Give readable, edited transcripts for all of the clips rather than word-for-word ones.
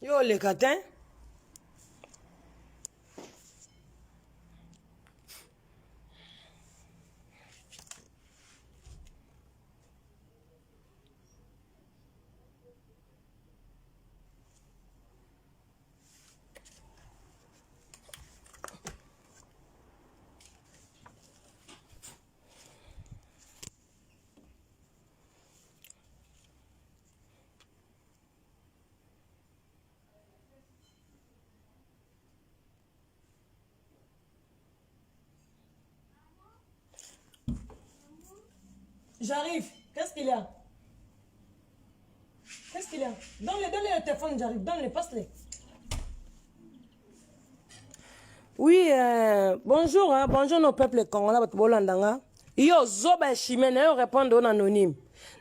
Yo oleka te. J'arrive. Qu'est-ce qu'il y a Qu'est-ce qu'il y a Donne-le, donne-le le téléphone, j'arrive. Donne-le, passe-le. Oui, euh, bonjour, hein, bonjour nos peuples congolais, bato bolanda nga. Yo zoba ya Chimène, yo répondre en anonyme.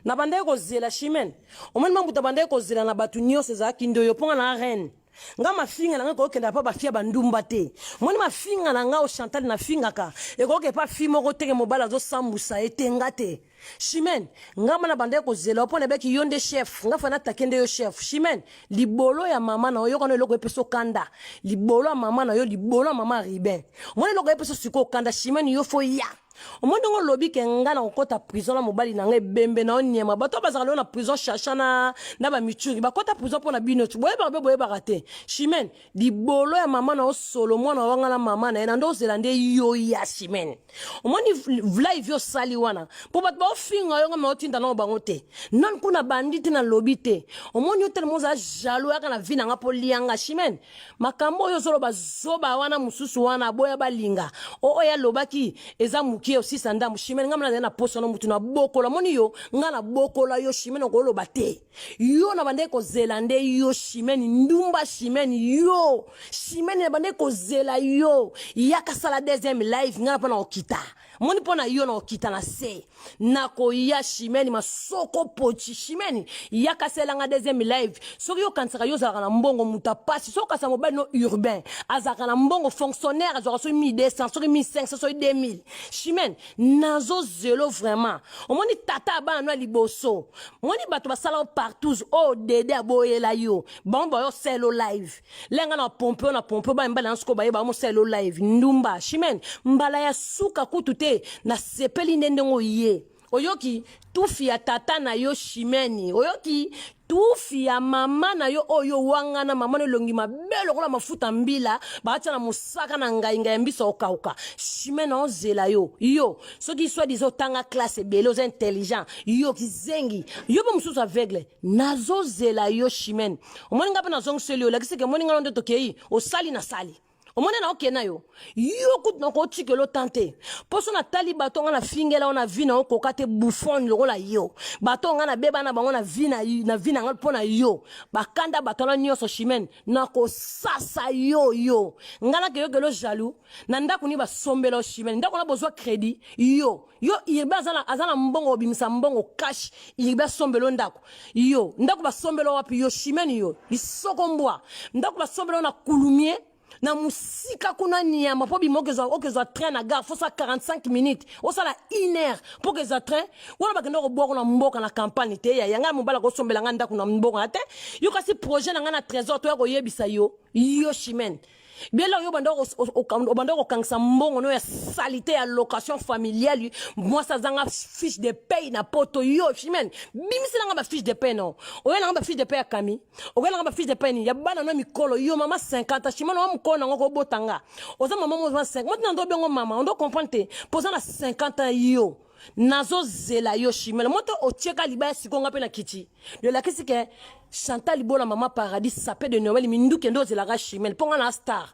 Na bandaki kozela Chimène. Omoni mambuta bandaki kozela na bato nyonso ezalaki ndoyo mpo nga na reine. Nga mafinga na nga ekokenda pa bafia bandumba te. Moni mafinga na nga o Chantal nafingaka ekoki pa fi moko teke mobali azosambusa ye te nga te. Chimène, nga mana bandaki kozela yo mpo nayebaki yo nde chef, nga fa natake nde yo chef. Chimène, libolo ya mama na yo, yoka no eloko epesa okanda. Libolo ya mama na yo, libolo ya mama Ruben. Omoni eloko epesa sikoyo okanda, Chimène yo fo ya. Omoni ndenge olobi ke nga na kokota prison na mobali na nga ebembe na yo niema. Bato oyo bazalaka lelo na prison Chacha na na ba Mitshuri bakota prison mpo na bino ti. Boyebaka be boyebaka te. Chimène, libolo ya mama na yo solo mwana wanga na mama na ye na nde ozela nde yo ya Chimène. Omoni live yo osali wana mpo bato baofinga yo nga maotinda nao bango te nanu kuna bandi te nalobi te omoni yo telema oza jaloux yaka na vie na nga mpo lianga Chimène makambo oyo ozoloba zoba wana mosusu wana aboya balinga oyo alobaki eza mokie osisa ndambo Chimène nga mna nazali na poso na motu na bokola omoni yo nga na bokola yo Chimène okoloba te yo na bandaki kozela nde yo Chimène ndumba Chimène yo Chimène na bandaki kozela yo yaka sala deuxième live nga na mpo na kokita moni mpo na yo na kokita na se nakoya Chimène masoko pochi Chimène yaka sela nga deuxième live soki yo okanisaka yo ozalaka na mbongo moto apasi soki okasa mobali no urbain azalaka na mbongo fonctionnaire azwaka soki 1200 soki 1500 soki 2000 Chimène nazozelo vraiment omoni tata ya bana no ya liboso omoni bato basala yo partous oyo oh, dede aboyela yo bango bayo selo live lenga na pompe oyo na pompe oyo bana mibali na sikoyo baye bango mosala live ndumba chimene mbala ya suka kutu te nasepeli nde ndenge oye oyoki tufi ya tata na yo chimene oyoki tufi ya mama na yo oyo wangana mama na elongi mabe lokola mafuta mbila batia na mosaka na ngai ngai ya mbisa okauka chimene ozela yo yo soki soit disant otanga classe ebele oza intelligent yo kizengi yo mpe mosusu aveugle nazozela yo chimene omoni ngai mpe nazongiseli yo olakisi ke omoni ngai nde tokei osali nasali omoni na okende na yo yo kutu nakotikela otan te mpo so natali bato nga nafingela yo na vi na okoka te bouffon lokola yo bato nga nabeba na bango na vi na vi na nga mpo na yo bakanda bato wana nyonso chimene nakosasa yo yo nga nakeyokelo jaloux na ndako nini basombela yo chimene ndako na bozwa crédit yo yo irbe aza na, aza na mbongo obimisa mbongo cash irbe asombelo ndako yo ndako basombelo wapi yo chimene yo lisoko mbwa ndako basombelo na kulumie na mosika kuna nyama mpo bima okezwa train na gare fosala 45 minutes osala 1 heure mpo okezwa train wana bakenda kobwako na mboka na campagne te yaya ngai mobali akosombela ngai ndako na mboka te yo kasi projet na ngai na trésor toya koyebisa yo yo chimene Bela oyo obanda kokangisa mbongo no ya salite ya location familiale mwasi azanga fiche de paye na poto yo chimene bimisela nga ba fiche de paye no oya nanga ba fiche de paye ya kami okoya nanga ba fiche de paye nini ya bana no mikolo yo mama 50 ans chimene oya mokolo nango kobota nga oza mama mo 5 motina ndo obengo mama ondo comprendre te mpo oza na 50 ans yo nazozela yo chimene moto otieka libaya sikoyo nga mpe na kiti elakisi ke chantal libola mama paradis sape de noël minduki nde ozelaka chimene mpo nga na star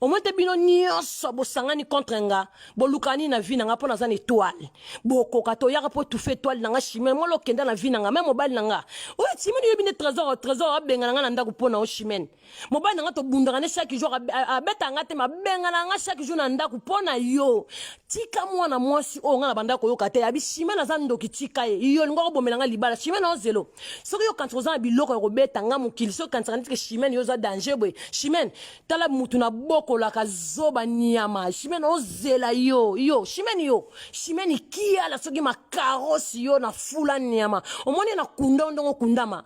omoni te bino nyonso bosangani contre nga bolukani na vie na nga mpo naza na étoile bokoka te oyaka mpo etufe étoile na nga chimene mwana okenda na vie na nga me mobali na nga oyo chimene oyebi nde trésor trésor abengana nga na ndako mpo na yo chimene mobali na nga tobundaka ne chaque jour abeta nga te mabengana nga chaque jour na ndako mpo na yo tika mwana mwasi oyo nga na banda koyoka te abi chimene aza ndoki tika ye yo olinga kobomela nga libala chimene ozelo soki yo okanisaka oza na biloko ya kobeta nga mokili soki okanisaka neti ke chimene yo oza danger boye chimene tala mutu na bokolaka zoba nyama chimene ozela yo yo chimene yo chimene kiala soki makarosi yo na fula nyama omoni na kunda ndongo okundama.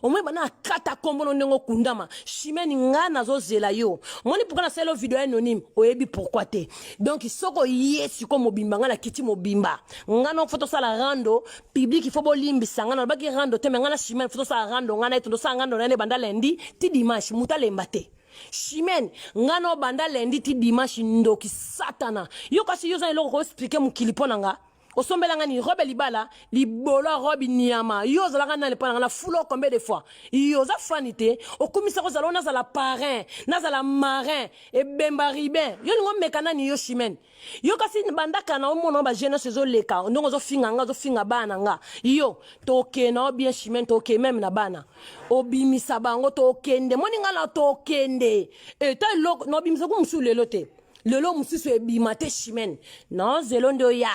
Omoni bana akata kombo no ndenge okundama. Chimene, nga nazozela yo. Omoni pourquoi nasali yo video anonyme? Oyebi pourquoi te. Donc soki oye sikoyo mobimba, nga nakiti mobimba. Nga no faut tosala rando public, il faut bolimbisa nga, nalobaki rando te, mais nga na Chimene faut tosala rando. Nga na ye tosala rando na ye banda lundi ti dimanche, moto alemba te. Chimene, nga no banda lundi ti dimanche. Ndoki satana yo, kasi yo oza eloko koexpliquer mokili mpo na nga. Osombelanga ni robe libala, libolo ya robe niama. Yo ozalaka nani mpo na nga? Na fulo combien de fois? Yo oza fani te, okumisa kozala oyo nazala parrain, nazala marin. Ebemba ribin, yo lingo omeka nani? Yo Chimene, yo kasi bandaka na omona bajeune nyonso ezoleka ndenge ozofinga nga, ozofinga bana nga. Yo tokende na yo bien, Chimene, tokende même na bana, obimisa bango, tokende. Moni nga na tokende eta eloko na obimisa ku mosusu lelo te, lelo mosusu ebima te. Chimene, naozelo nde oya.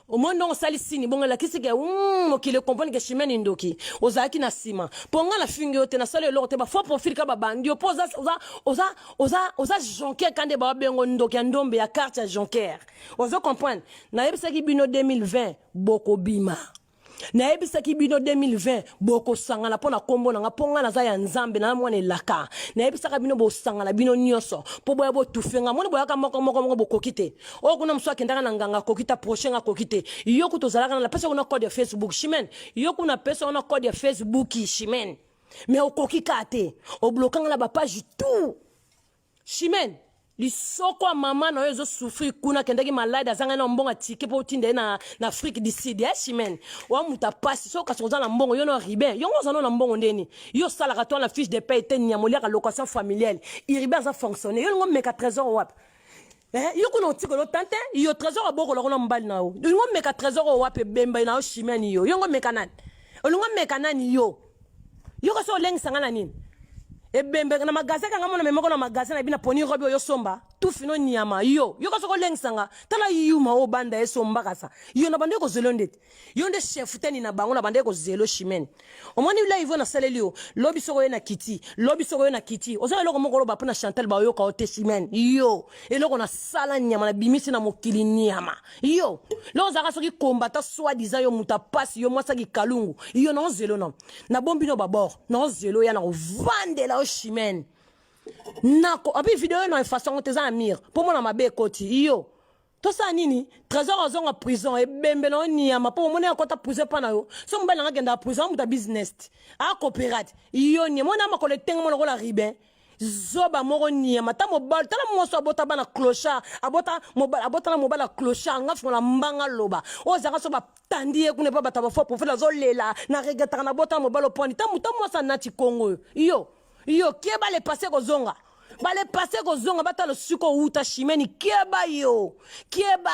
Omoni ndongo osali sini bongo, elakisi ke mokili ecomprendre ke Chimene ndoki ozalaki na nsima. Mpo nga nafingi yo te, nasali eloko te. Bafaux profil ka babandi yo mpo oza, oza, oza, oza, oza jonker ka nde bawabengo ndoki ya ndombe ya quartier ya Jonker. Ozo comprendre? Nayebisaki bino 2020 bokobima, nayebisaki bino 2020 bokosangana mpo na nkombo na nga, mpo nga naza ya Nzambe na mwana elaka. Nayebisaka bino bosangana bino nyonso mpo boya botufe nga. Moni boyaka moko moko moko, bokoki te. Oyo kuna mosu akendaka na nganga, akoki te, approche nga, akoki te. Yo kuta ozalaka na napesa kuna code ya Facebook. Chimene, yo kuna apesa wana code ya Facebook, Chimene, mais okoki kaka te, oblokanga na bapage tout. Chimene, lisoko ya mama na yo ezosouffrir kuna, akendaki malade, azangaki na mbongo atike mpo otinda ye na Afrique du Sud. Ya Chimene, oya moto apasi. Soki kasi oza na mbongo, yo na Ribin yongo oza no na mbongo ndeni? Yo osalaka to na fiche de paye te, nyama, oliaka location familiale. Iribe aza fonctionnaire, yo lingo meka Trésor wapi? Eh, yo kuna otikela otante yo Trésor abokola kuna mobali na yo, olingo meka Trésor oyo wapi? Ebemba na yo Chimene, yo yongo meka nani? Olingo meka nani? Yo kasi olengisanga na nini? Ebembe na magasin kanga mona memoko na magasin na bina poni robe oyo somba tufi no nyama. Yo kasi okolengisanga, tala yuma oyo banda esomba kasa yo na bande kozelo ndete yo nde chef teni na bango na bande kozelo. Chimene, omoni live nasaleli yo lobi, soko oye na kiti lobi, soko oye na kiti, oza eloko moko oloba mpo na Chantal, baoyoka yo te. Chimene, yo eloko nasala nyama, nabimisi na mokili nyama. Yo loko ozalaka soki kombata soi-disant, yo moto apasi, yo mwasaki kalungu, yo naozelo no nabombi no babord, naozelo ya na kovandela yo. Chimene, nako api video oyo na effacer yango te, eza na mire mpo mona mabe ekoti yo. Tosala nini? Trésor azonga prison, ebembe na yo niama, mpo omoni akɔta prison mpa na yo. So mobali nanga akendaka prison, amuta business te, akopera te. Yo nie mona makolo etenge mo lokola ribin, zoba moko niama. Ta mobali, tala mwasi abota bana clochard, abota mobali, abota na mobali ya clochard. Nga fungola mbanga, loba oyo ezalaka so batandi ye kuna epa bato ya bafaux profil, azolela na regretaka na bota na mobali opwani. Ta mwasi anati Kongo oyo. Yo keba, le passé kozonga, bale passé kozonga, batala siko outa. Chimene, keba, yo keba,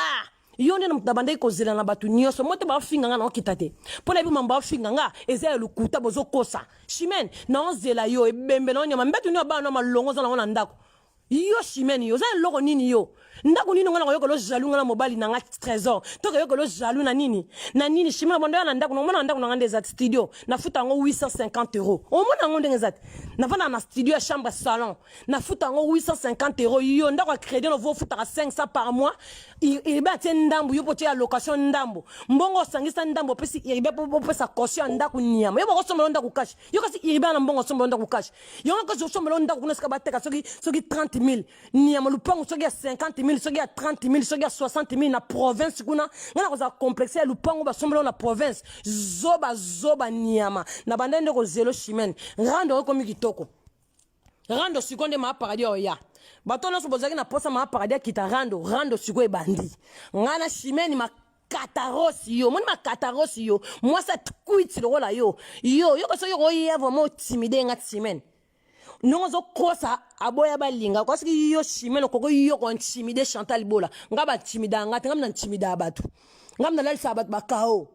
yo nde na moto nabandaki kozela na bato nyonso mo te. Baofinga nga, naokita te mpo na yebi mambo. Baofinga nga eza ya lokuta, bozokosa. Chimene, naozela yo, ebembe na onyama mbeto nini, bana malongo oza nango na ndako. Yo Chimene, yo oza eloko nini? Yo ndako nini? Nga na koyoka lo jaloux nga na mobali na nga Trésor, tokoyoka lo jaloux na nini na nini? Chimene, bondo ya na ndako, omona na ndako na nga nde eza studio, nafuta yango 850 euro. Omona yango ndenge eza te, navanda na studio ya chambre salon, nafuta yango 850 euro. Yo ndako ya crédit novo ofutaka 500 par mois, Iribe atie ndambu, yo mpo tie ya location ndambu, mbongo osangisa ndambu, opesi Iribe mpo opesa caution ya ndako niama. Yo bakosombela ndako cash, yo kasi Iribe na mbongo osombela ndako cash, yango kasi osombela ndako kuna sika bateka soki 30 000 niama, lupango soki ya 50 000, soki ya 30 000, soki ya 60 000 na province kuna. Ngai na kozala complexe ya lupango basombela na province? Zoba, zoba niama. Na banda nde kozelo Chimene, rando ekomi kitoko. Rando sikoyo nde maa paradis oya. Bato nyonso bozalaki na posa maa paradis akita rando, rando sikoyo ebandi. Ngai na Chimene makatarosi. Yo omoni makatarosi, yo mwasi atkwiti lokola yo. Yo kasi yo koya vraiment otimide nga. Chimene, ndenge ozokosa aboya balinga kwa soki yo Chimene okoki yo kointimide Chantal Bola. Nga baintimida nga te, nga mina intimida bato, nga mina lalisaka bato bakao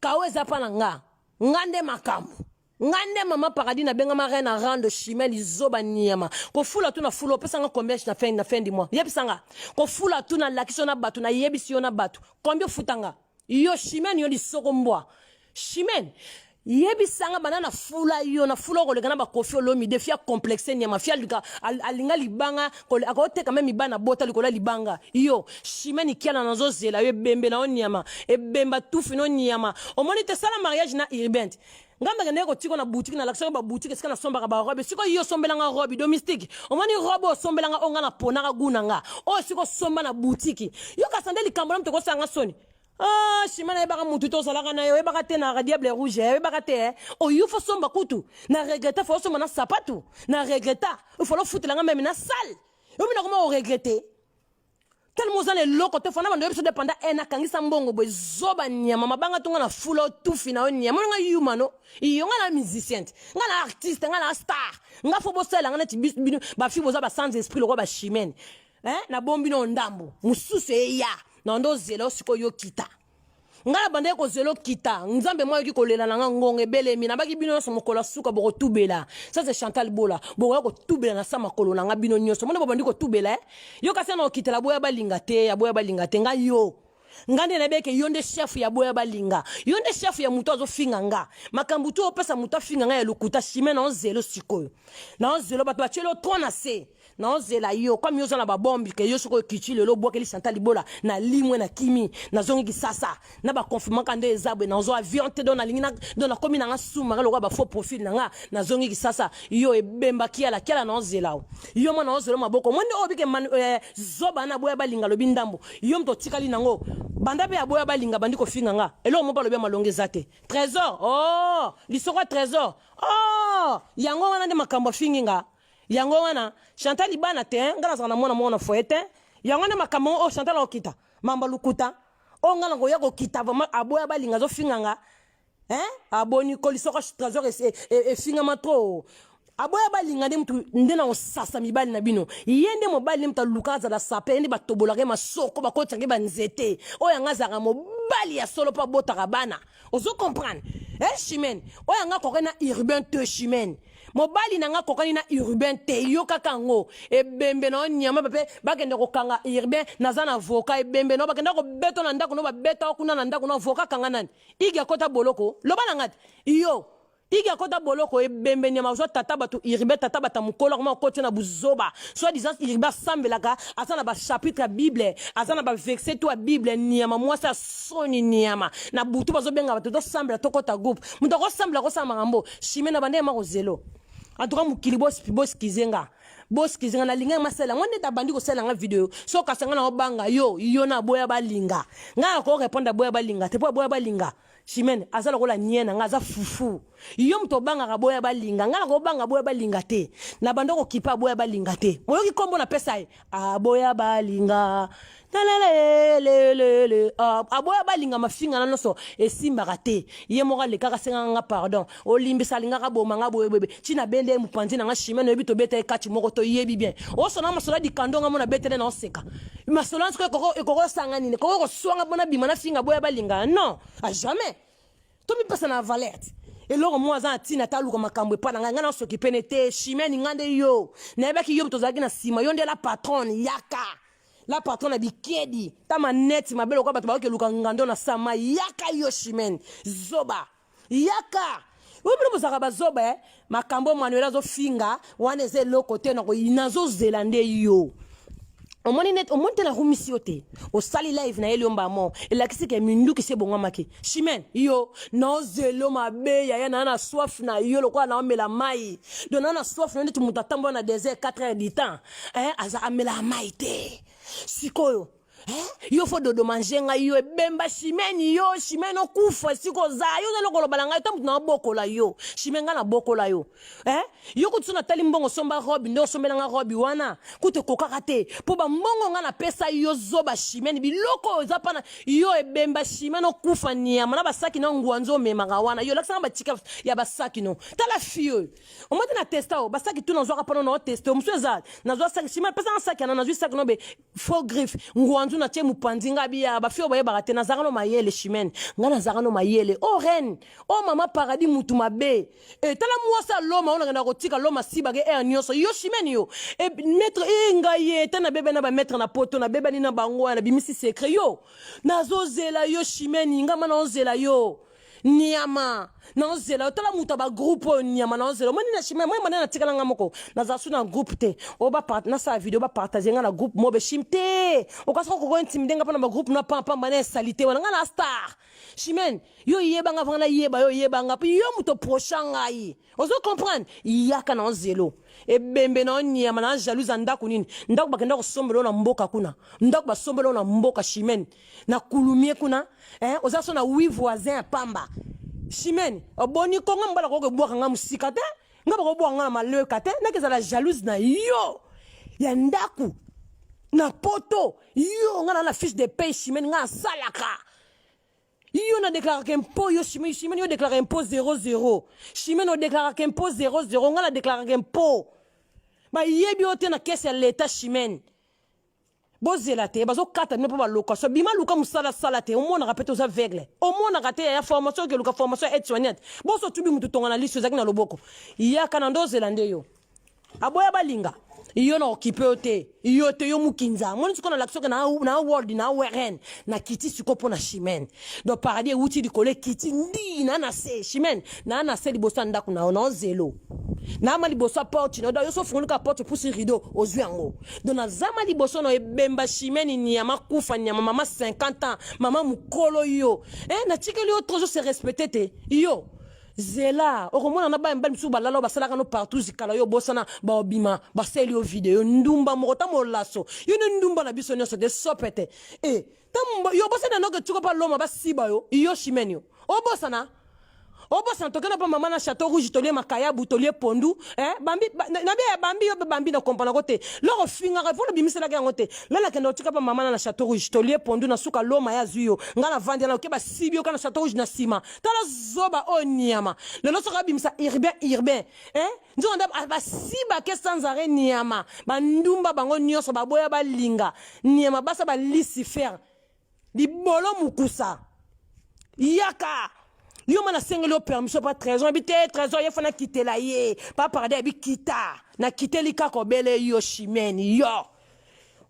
kao eza mpa na nga. Nga nde makambo, nga nde mama paradis, nabengama reine na rando. Chimene lizoba niama, kofula tu na fula, opesanga combien na fin du mois? Yebisanga, kofula tu nalakisi yo na bato, nayebisi yo na bato, combien ofutanga yo? Chimene, yo lisoko mbwa. Chimene, yebisanga, banda na fula yo, na fula okoleka na bakofi Olomide. Fia complexe nyama, fia alinga libanga, akoteka me mibali na bota likolo ya libanga. Yo Chimene kiala, nazozela yo, ebembe na yo nyama, ebemba tufi no nyama. Omoni te, sala mariage na Iribente. Nga nakendeki kotika na boutique, nalakisaka baboutique esika nasombaka barobe. Sikoyo yo osombelanga robe domestique, omoni robe oyo osombelanga oyo nga naponaka gu na nga oyo sikoyo osomba na boutique. Yo kasa nde likambo na moto ekosanga soni. Ah, shima nayebaka mutu te ozalaka na ye, oyebaka te na Diable Rouge, oyebaka te eh. Oyo fo somba kutu na regreta, fo osomba na sapatu na regreta, ifo ofutela nga meme na salle yo mina koma oregrete tellement oza na eloko te. Fana bando yebiso de pendant un akangisa mbongo boye, zoba nyama mabanga tonga na fula otufi na yo nyama nga yuma no iyo. Nga na musicien te, nga na artiste, nga na star. Nga fo bosala nga neti bino bafi boza ba sans esprit lokola bachimene, eh? Nabombi no ndambo mosusu eya na ndo ozela o sikoyo yokita. Ngai na bandaki kozela okita. Nzambe mwa ayoki kolela na nga, ngonga ebelemi. Nabaki bino nyonso, mokolo ya suka bokotubela. Ça, c'est Chantal Bola. Bokoya kotubela na sa makolo na nga bino nyonso. Mona bobandi kotubela, eh? Yo kasi na okitela boya balinga te, ya boya balinga te. Ngai yo nga nde nayebi eke yo nde chef ya boya balinga, yo nde chef ya moto azofinga nga. Makambo tu opesa moto afinga nga ya lokuta. Chime na ozelo sikoyo, na ozelo bato batieli o tro na se, naozela yo comme yo oza na babombi ke yo soki okiti lelo obwakeli Chantal Libola na limwe na kimi, nazongi Kisasa na baconfirmaka nde eza boye. Nazwa avion te, donc nalingi, donc nakomi nanga sumaka lokola bafaux profil na nga. Nazongi Kisasa, yo ebemba kiala kiala, naozela o yo mwa, naozela maboko moni oyo bike zoba na boya balinga. Lobi ndambo yo moto otikali nango banda mpe aboya balinga, bandi kofinga nga. Eloko moko balobi ya malongo eza te. Trésor, oh lisoko ya Trésor, oh yango wana nde makambo afingi nga. Yango wana Chantal libana te, nga nazala na mwana moko na foyer te. Yango nde makambo oyo Chantal akokita mamba lukuta oyo nga nakoya kokita vraiment. Aboya balinga azofinga nga, hein? Aboni kolisoko Trésor efingama trop. Aboya balinga nde mutu nde na kosasa mibali na bino. Ye nde mobali nde mutu aluka azala sape, ye nde batobolaka ye masoko, bakotisaka ye banzete. Oyo yanga azalaka mobali ya solo mpo abotaka bana. Ozo comprendre, eh? Chimene oyo yanga akokani na urbain te. Chimene mobali na nga akokani na urbain te. Yo kaka yango ebembe na yo nyama mpe bakende kokanga urbain. Naza na avocat. Ebembe na yo bakenda kobeta na ndako no, babeta kuna na ndako no. Avocat kanga nani? Igi akota boloko, loba na nga te. Yo Igi akota boloko, ebembe nyama. Ozwa tata bato urbain, tata bata mokolo akoma kokoti na buzoba. Soit disant urbain asambelaka, aza na bachapitre ya Bible, aza na baverset to ya Bible. Nyama mwasi ya soni nyama. Na butu bazobenga bato tosambela, tokɔta groupe. Moto akosambela akosala makambo. Chime na bande ma kozelo. En tout cas mokili bosikize nga, bosikize nga. Nalingai masala yango nde tabandi kosala nga video. So kasi nga na obanga yo, yo na boya balinga. Ngai akorépondre aboya balinga te, mpo aboya balinga Chimene aza lokola nie na nga, aza fufu. Yo moto obangaka boya balinga, ngai nakobanga boya balinga te. Na banda kokipa aboya balinga te. Oyoki nkombo napesa ye? Aboya balinga lelelelele, aboya balinga. Mafinga na nyonso esimbaka te. Ye moko alekaka asengaka nga pardon, olimbisa, alingaka boma nga boye boye ntina bende ye mopanzi na nga. Chimene oyebi tobeta ye kati moko, toyebi bien. Osona masolo ya dikando nga mona betele na oseka masolo wana. Sikoyo ekoko osanga nini? Ekoko koswanga mpona bima na finga boya balinga? Non, a jamais. Tomipesa na valeur te. Eloko moko aza na ntina te, aluka makambo epa na ngai. Ngai nasoki pene te. Chimene, ngai nde yo nayebaki yo moto ozalaki na nsima. Yo nde la patronne, yaka la patronne ya bikedi ta maneti mabe lokola bato bayoki eluka ngando na sama. Yaka yo Chimene, zoba, yaka. Oyo bino bozalaka bazoba, eh? Makambo Manuel azofinga wana eza eloko te. Nazozela nde yo omoni net, omoni te, narumisi yo te. Osali live na ye liomba mo elakisi ke minduki se ebongwamaki. Chimene yo naozelo mabe yaya naa na soif na yo lokola naomela mai. Donc naa na soif na yo neti moto atambola na désert 4 heures du temps, eh, aza amelaka mai te. Sikoyo, eh? Yo fo dodomage ngai, yo ebemba Chimene, yo Chimene okufa esika oza. Yo ozali koloba na ngai ta moto nabokola yo. Chimene, ngai nabokola yo, eh? Yo kutu so natali mbongo osomba robe nde osombelanga robe wana kutu ekokaka te mpo bambongo ngai napesa yo. Zoba Chimene, biloko oyo eza mpana yo. Ebemba Chimene okufa niama na basaki na ngwanzo omemaka wana. Yo olakisanga batika ya basaki no. Tala fi oyo omati na testa oyo basaki tu nazwaka mpona na oteste mosusu eza nazwa saki. Chimene, pesanga saki yana. Nazwi saki no be faux griffe ngwanzu na tie mopanzi nga biya. Bafi oyo bayebaka te nazalaka no mayele. Chimene, ngai nazalaka no mayele. O reine, o mama paradis, mutu mabe e tala mwasi aloma oyo nakenda kotika loma sibake aire nyonso. Yo Chimene, yo e maître e ngai ye ta nabebani na bamaître na poto, nabebani na bango wana, nabimisi secret. Yo nazozela yo Chimene, ngai ma naozela yo. Nyama naozela yo, tala moto ya bagroupe oyo nyama naozela. Omoni na chimene moi mane natikala nga moko, nazala su na groupe te. Oyo nasala video bapartage nga na groupe mobe chim te. Okasi koko intimide nga mpo na bagroupe na pampamba na esalite wana. Nga na star chimene, yo yeba nga vanga nayeba yo, yeba nga mpo yo moto procha ngai. Ozo comprendre? Yaka na ozelo ebembe na onyama na jalouse ya ndako nini, ndako bakenda kosombela na mboka kuna, ndako basombela na mboka chimene na kulumie kuna, eh, oza so na huit voisin ya pamba. Chimene oboni kongo mbala koki ebwaka nga mosika te, nga bakobwaka nga na maleka te. Ndako ezala jalouse na yo ya ndako na poto yo nga na na fiche de paye chimene nga asalaka yo na déclaraka impôt yo Chimene. Chimene, yo déclaraka impôt 00. Chimene, odéclaraka impôt 00, nga na déclaraka impôt. Bayebi yo te na caisse ya leta. Chimene, bozela te, bazokata bino mpo balocation. Bima, luka mosala, sala te. Omonaka mpe te, oza aveugle, omonaka te. Ya formation, okeluka formation ya aide soignante. Boso tubi mutu tonga na liso ezalaki na loboko. Yaka na ndo ozela nde yo aboya balinga yo na okipe yo te, yo te, yo mukinza. Moni sikoyo nalakisi oke na world na weren nakiti sikoyo mpo na Chimene. Donc paradis ewuti likolo, ekiti ndi na na se. Chimene, na na se liboso ya ndako na yo, na ozelo naama liboso ya porte na yo. Donc yo so ofungoli kaka porte, opusi rideau, ozwi yango. Donc nazama liboso na ebemba Chimene, nyama kufa, nyama mama 50 ans, mama mokolo yo, eh, natikeli yo trop se respecte te. Yo zela, okomona na bana mibali mosusu balala oyo basalaka no partout zikala. Yo obosana, baobima basali yo video ndumba moko ta molaso. Yo nde ndumba na biso nyonso te, sope te. E ta yo obosana noke tuko pa loma basiba yo. Yo Chimene, yo obosana, obosana. Tokenda mpa mama na Chateau Rouge, tolie makayabu, tolie pondu, eh, bambi na bia ya bambi. Yo mpe bambi na kompana ko te, loko ofingaka mpo nobimiselaki yango te. Lelo nakenda kotika mpa mama na Chateau Rouge, tolie pondu na suka loma ya azwi yo. Nga navandi wana, oke basibi yo ka na Chateau Rouge na nsima. Tala zoba oyo nyama. Lelo soki abimisa urbain urbain, eh? Nzoka nde basibake sans arrêt nyama. Bandumba bango nyonso baboya balinga nyama, basa balucifer libolo mokusa. Yaka yo ma nasengeli yo permission pa Trésor abi te. Trésor ye fana kitela ye pa paradis abi kita nakiteli kaka obele yo Chimene. Yo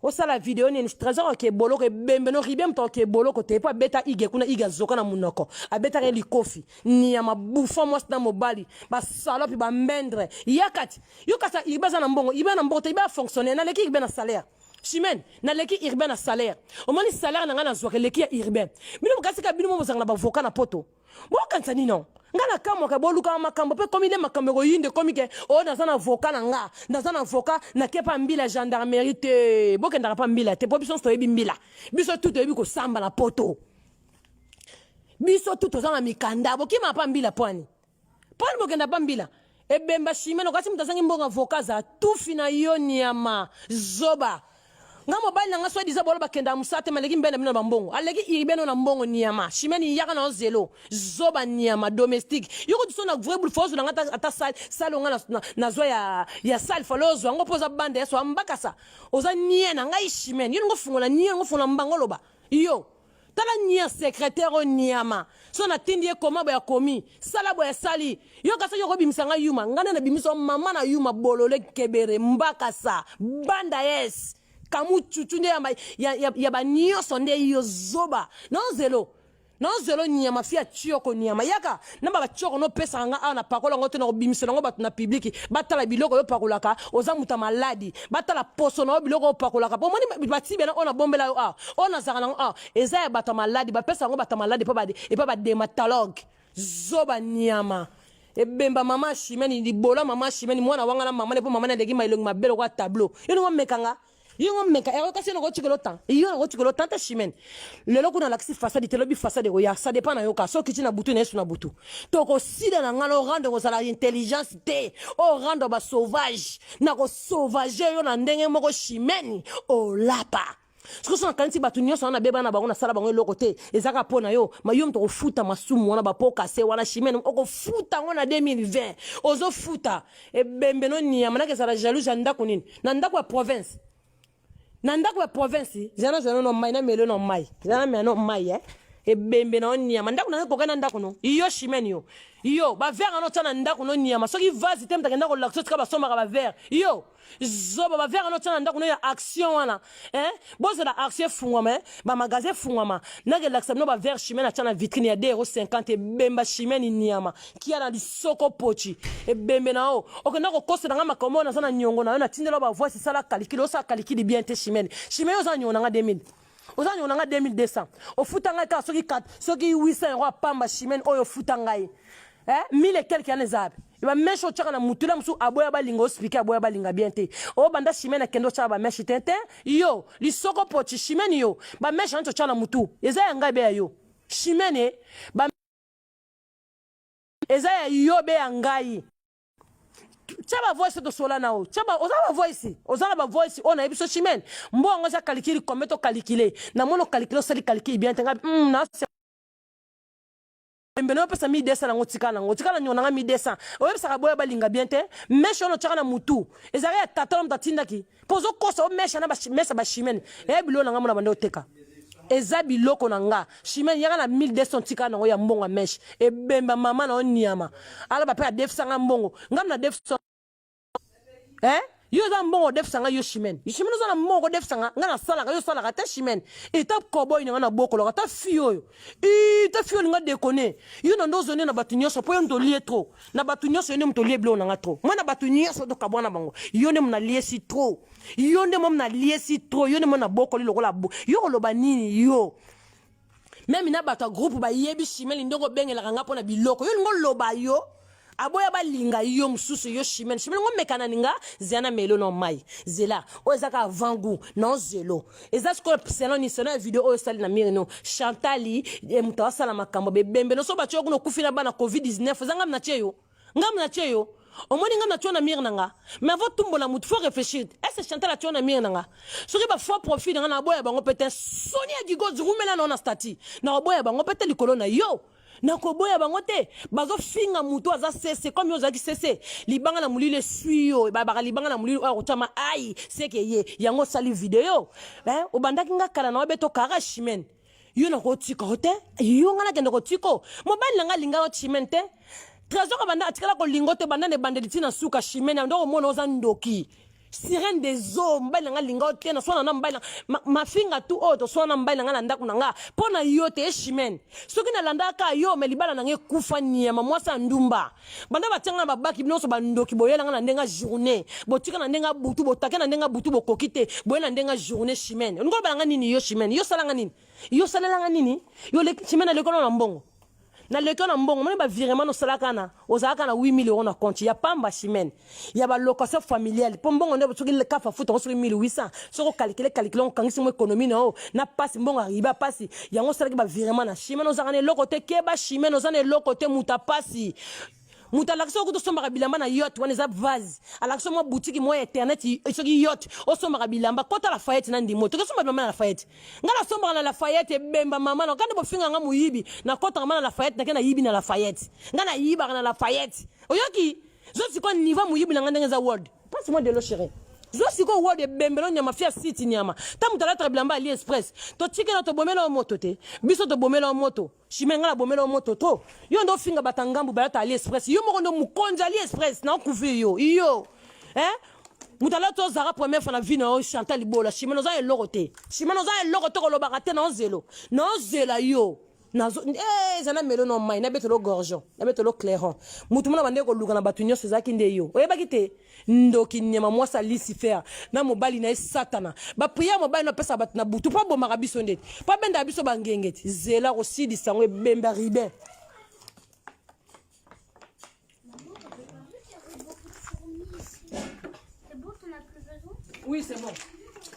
osala video nini? Trésor oke boloko, ebembe no ribe moto oke boloko te mpo abeta ige kuna, ige azoka na monoko, abetaka ye likofi. Nyama bufa mwasi na mobali basalopi bambendre. Yaka ti yo kasa ibe aza na mbongo, ibe na mbongo te, ibe afonctionnaire. Naleki ibe na salaire. Chimene, naleki urbain na salaire. Omoni salaire na ngai nazwaka eleki ya urbain. Bino bokasika, bino mo bozalaka na bavoka na poto, bokanisa nino nga na kamwaka. Bolukaka makambo mpe komi nde makambo ekoyinda, ekomi ke oyo naza na voka na nga, naza na voka, nake pa mbila gendarmerie te. Bokendaka pa mbila te mpo biso nyonso toyebi mbila. Biso tu toyebi kosamba na poto, biso tu toza na mikanda. Bokima pa mbila pwani pwani, bokenda pa mbila. Ebemba Chimene, okasi moto azangi mbongo avoka aza tufi na yo nyama zoba. Nga mobali na nga soi disant bolo bakendaka mosala te, maleki mbe na bino na bambongo, aleki iribeno na mbongo. Nyama Chimene, yaka na ozelo zoba nyama domestique. Yo kuti so na vrai boule fo ozwa nga ata sale sale nga nazwa ya sale fale ozwa yango mpo oza banda ya so ambakasa oza nie na ngai. Chimene, yo ningo fungola nie ngo fungola mbango loba yo. Tala nia secrétaire oyo niama. So natindi ye koma boye, akomi, sala boye, asali. Yo kasi soki okobimisa ngai yuma, ngai nde nabimisa mama na yuma bolole kebere mbakasa banda yes kamu cucu nde ya banyonso nde yo zoba naozelo naozelo nyama fi ya tioko nyama. Yaka na ba batioko nopesaka nga awa na pakola yango te, na kobimisela yango bato na publiki batala biloko oyo opakolaka. Oza moto ya maladi, batala poso na yo, biloko oyo opakolaka. Po omoni batibela oyo nabombela yo awa, oyo nazalaka nango awa, eza ya bato ya maladi. Bapesa yango bato ya maladi epa badermatologue. Zoba nyama ebemba mama Chimene, libola mama Chimene, mwana wanga na mama ne mpo mama na aleki maelongi mabe lokola tableau. Yo ningo mekanga, yo ngo meka ero kasi yo nakotikela otan, yo nakotikela otan te. Chimene, lelo kuna alakisi façade te, lobi façade ekoya, ça dépend na yo. Ka soki ti na butu na yesu na butu tokosila na ngai na orendre kozala intelligence te, orendre basauvage, nakosauvage yo na ndenge moko. Chimene, olapa soki so nakanisi bato nyonso wana nabeba na bango, nasala bango eloko te, ezaka mpo na yo. Ma yo moto okofuta masumu wana, bapokase wana. Chimene, okofuta yango na 2020, ozofuta ebembe no niyama. Nake ezala jalouse ya ndako nini na ndako ya province, na ndako ya province. Zana zana no mai na melo no mai, zana mela no mai, eh? Ebembe na yo nyama, ndako na yo ekokai na ndako no yo. Chimene, yo Yo ba verre wana otia na ndako no nyama soki vase te moto akenda kolakisa otika basombaka ba verre yo zoba ba verre wana otia na ndako no ya action wana eh? Bozela action efungwama eh? Ba magasin efungwama nakelakisa bino ba verre chimene atia na vitrine ya 2 euro 50 ebemba chimene nyama kia na lisoko pochi ebembe na yo okenda kokosela nga makambo oyo naza na niongo na yo natindela yo ba voice sala kalikili osala kalikili bien te chimene chimene oza na niongo na nga 2000 oza niongo na nga 2200 ofuta ngai kaka soki 4 soki 800 euro apamba chimene oyo ofuta ngai eh 1000 et quelque yana eza wapi bameshe otyaka na mutu na mosusu aboya balinga ospike aboya balinga bien te obanda chimene akende otyaka bameshe te te yo lisoko pochi chimene yo bameshe yanti otyaka na mutu eza ya ngai be ya yo chimene ba eza ya yo be ya ngai tia ba voice tosola na yo tia ba oza ba voice oza na ba voice oyo nayebi so chimene mbo yango eza kalikili combien to kalikile na mono kalikile osali kalikili bien te ngai na mbele opesa 1200 nango tika nango tika na nyongo nanga 1200 oyebisaka boya balinga bien te meshe wana otyaka na mutu ezalaka ya tata na moto atindaki mpo ozokosa omesha na mesa bachimene eya biloko na ngai mona banda oteka eza biloko na nga chimene yaka na 1200 tika nango ya mbongo ya meshe ebemba mama na yo niama alaba mpe adefisa nga mbongo nga na defisa eh yo oza mbongo odefisa nga yo chimene chimene oza na mbongo kodefisa nga nga nasalaka yo osalaka te chimene eta koboy na nga na bokolaka ta fille oyo ta fille olinga dekone yo na nde ozonde na bato nyonso mpo yo moto olie trop na bato nyonso yo nde moto olie biloko na nga trop mwa na bato nyonso tokabwana bango yo nde naliesi trop yo nde mwa naliesi trop yo nde mwa nabokoli lokola yo koloba nini yo meme na bato ya groupe bayebi chimene ndenge obengelaka nga mpo na biloko yo olingi oloba yo aboya balinga yo mosusu yo chimene chimene ngo meka na ninga zela na melo na mai zela oyo eza kaka avant goût na zelo eza sikoyo selon ni selon ya video oyo osali na mire no chantali eh, moto asala makambo bebembe no so batye yo kuna okufi na bana covid 19 eza ngai natie yo ngai natie yo omoni ngai natie yo na mire na nga mais avant tumbola motu faut réfléchir est ce chantal atie yo na mire na nga soki ba faux profil na nga naboya bango mpe te soni ya gigozi rumela na yo na statut nakoboya bango mpe te likolo na yo nakoboya bango te bazofinga motu aza sese comme yo ozalaki sese libanga na molili eswi yo babaka libanga na molili oyo akotyama ai seke ye yango osali video eh, obandaki nga kala na obeto kara chimene yo nakotika yo te yo nga nakende kotiko mobali na nga alinga yo chimene te trésor abanda atikala kolingo te banda na ebandeli ti na suka chimene yango omona oza ndoki sirène des eaux mobali na nga alinga yo te naswana na mobali na mafinga tu oyo toswana na mobali na nga na ndako na nga mpo na yo te echimene soki nalandaka kaka yo me libala na nga ekufa nyama mwasi ya ndumba banda batia nga na babaki bino nyonso bandoki boyela nga na ndenge ya journée botika na ndenge ya butu botake na ndenge ya butu bokoki te boye na ndenge ya journée chimene olingi olobala nga nini yo chimene yo osala nga nini yo osalela nga nini yo chimene aleki na mbongo naleki yo na mbongo moni bavirement nosalaka na ozalaka na 8000 euro na compte ya pamba chimene ya balocation familiale mpo mbongo nde soki kafa futa yango soki 1800 soki okalikile kalikile okangisi mo économie na yo na pasi mbongo ariba pasi yango osalaki bavirement na chimene ozalaka na eloko te keba chimene oza na eloko te moto apasi moto alakisi yo kutu osombaka bilamba na yote wana eza vase alakisi yo mwa butiki mwa internet soki yote osombaka bilamba kota lafayette na ndimo toki osomba bilamba na lafayette ngai nasombaka na lafayette ebemba mama na kande bofinga nga moyibi nakotaka ma na lafayette nake nayibi na lafayette ngai nayibaka na lafayette oyoki zo sikoyo niveau moyibi na ngai ndenge eza world passe moi de l'eau chérie zo sikoyo world ebembelo nyama fia siti nyama ta moto alataka bilamba ali express totikela tobomela yo moto te biso tobomela yo moto Chime nga na bomela yo moto trop. Yo ndo finga bata ngambu balata AliExpress. Yo moko ndo mukonzi AliExpress na couvrir yo. Yo. Hein? Moto alati ozara première fois na vie na yo Chantal Libola. Chimene oza eloko te. Chimene oza eloko te kolobaka te na ozelo. Na ozela yo. Nazo eh eza na melo na mai na betelo gorgeon, na betelo clairon. Moto mona bande koluka na bato nyonso ezalaki nde yo. Oyebaki te? Ndoki nyama mwasi ya Lucifer na mobali na ye satana. Ba prière mobali na apesa bato na butu po abomaka biso ndeti. Po abendaka biso ba ngenge ti. Zela kosilisa yango ebembe ya Ribin. Oui, c'est bon.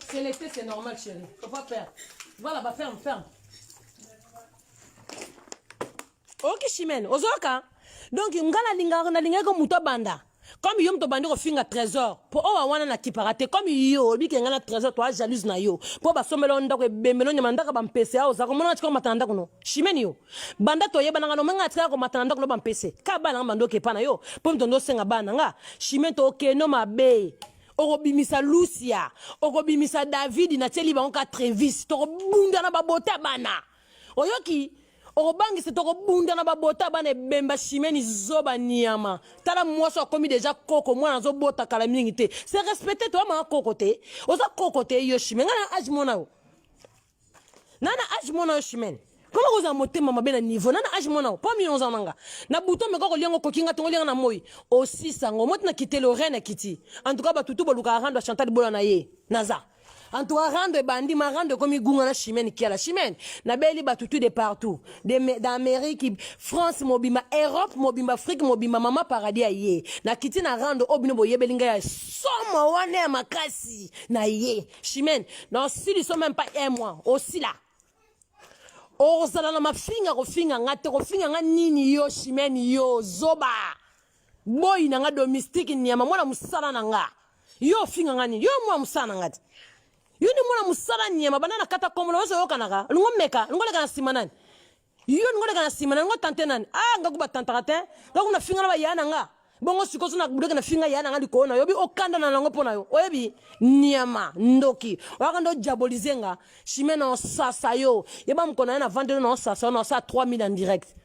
C'est l'été, c'est normal, chérie. Faut pas faire. Voilà, bah ferme, ferme. Oki Chimène, ozoka. Donc nga nalinga nalingaki moto abanda. Comme yo moto obandi kofinga trésor po owa wana na kipaka te comme yo oyebi ke nga na trésor toa jalouse na yo po basombela yo ndako ebembelo nyama ndako bampese awa oza komona tika komata na ndako no Chimène yo banda toyebanaka no menga atikaka komata na ndako no bampese ka bana nga bando okepa na yo po moto ndo osenga bana nga Chimène tokeno mabe okobimisa Lucia okobimisa David natieli bango ka Trevis tokobunda na babota bana oyoki. Okobangisa tokobunda na babota bana ebemba chimeni zoba niama. Tala mwasi akomi deja koko mwana azobota kala mingi te. Se respecter toi mama koko te. Oza koko te yo chimene. Nga na age mona yo. Na na age mona yo chimene. Koma kozala motema mabe na niveau na na age mona yo. Po mi oza nanga. Na buto meka kolia ngo koki nga tongo lia na moi. Osisa ngo moti na kite Lorraine kiti. En tout cas batutu boluka rando Chantal bola na ye. Naza. En tout cas, rando ebandi, ma rando ekomi gunga na Chimène Kiala. Chimène, na beli batu tout de partout. De d'Amérique, France mobimba, Europe mobimba, Afrique mobimba, mama paradis aye. Na kiti na rando obino boyebeli ngai ya somo wana ya makasi na ye. Chimène, na osili so même pas un mois, osila. Ozala na mafinga kofinga nga te, kofinga nga nini yo Chimène yo zoba. Boyi na nga domestique nyama mwana musala na nga. Yo ofinga nga nini? Yo mwana musala na nga te. Yo ni mwana musala nyama banda na kata kombo na ozo yokanaka. Lingo meka, lingo leka na sima nani? Yo lingo leka na sima nani? Lingo tante nani? Ah nga kuba tantaka te. Nga kuna finga na ba ya na nga. Bongo sikoyo so na budoke na finga ya na nga likolo na yo bi okanda na nango mpo na yo. Oyebi nyama ndoki. Oyaka ndo diaboliser nga. Chimene na osasa yo. Yeba mokona ya na vendre na osasa yo na osasa 3000 en direct.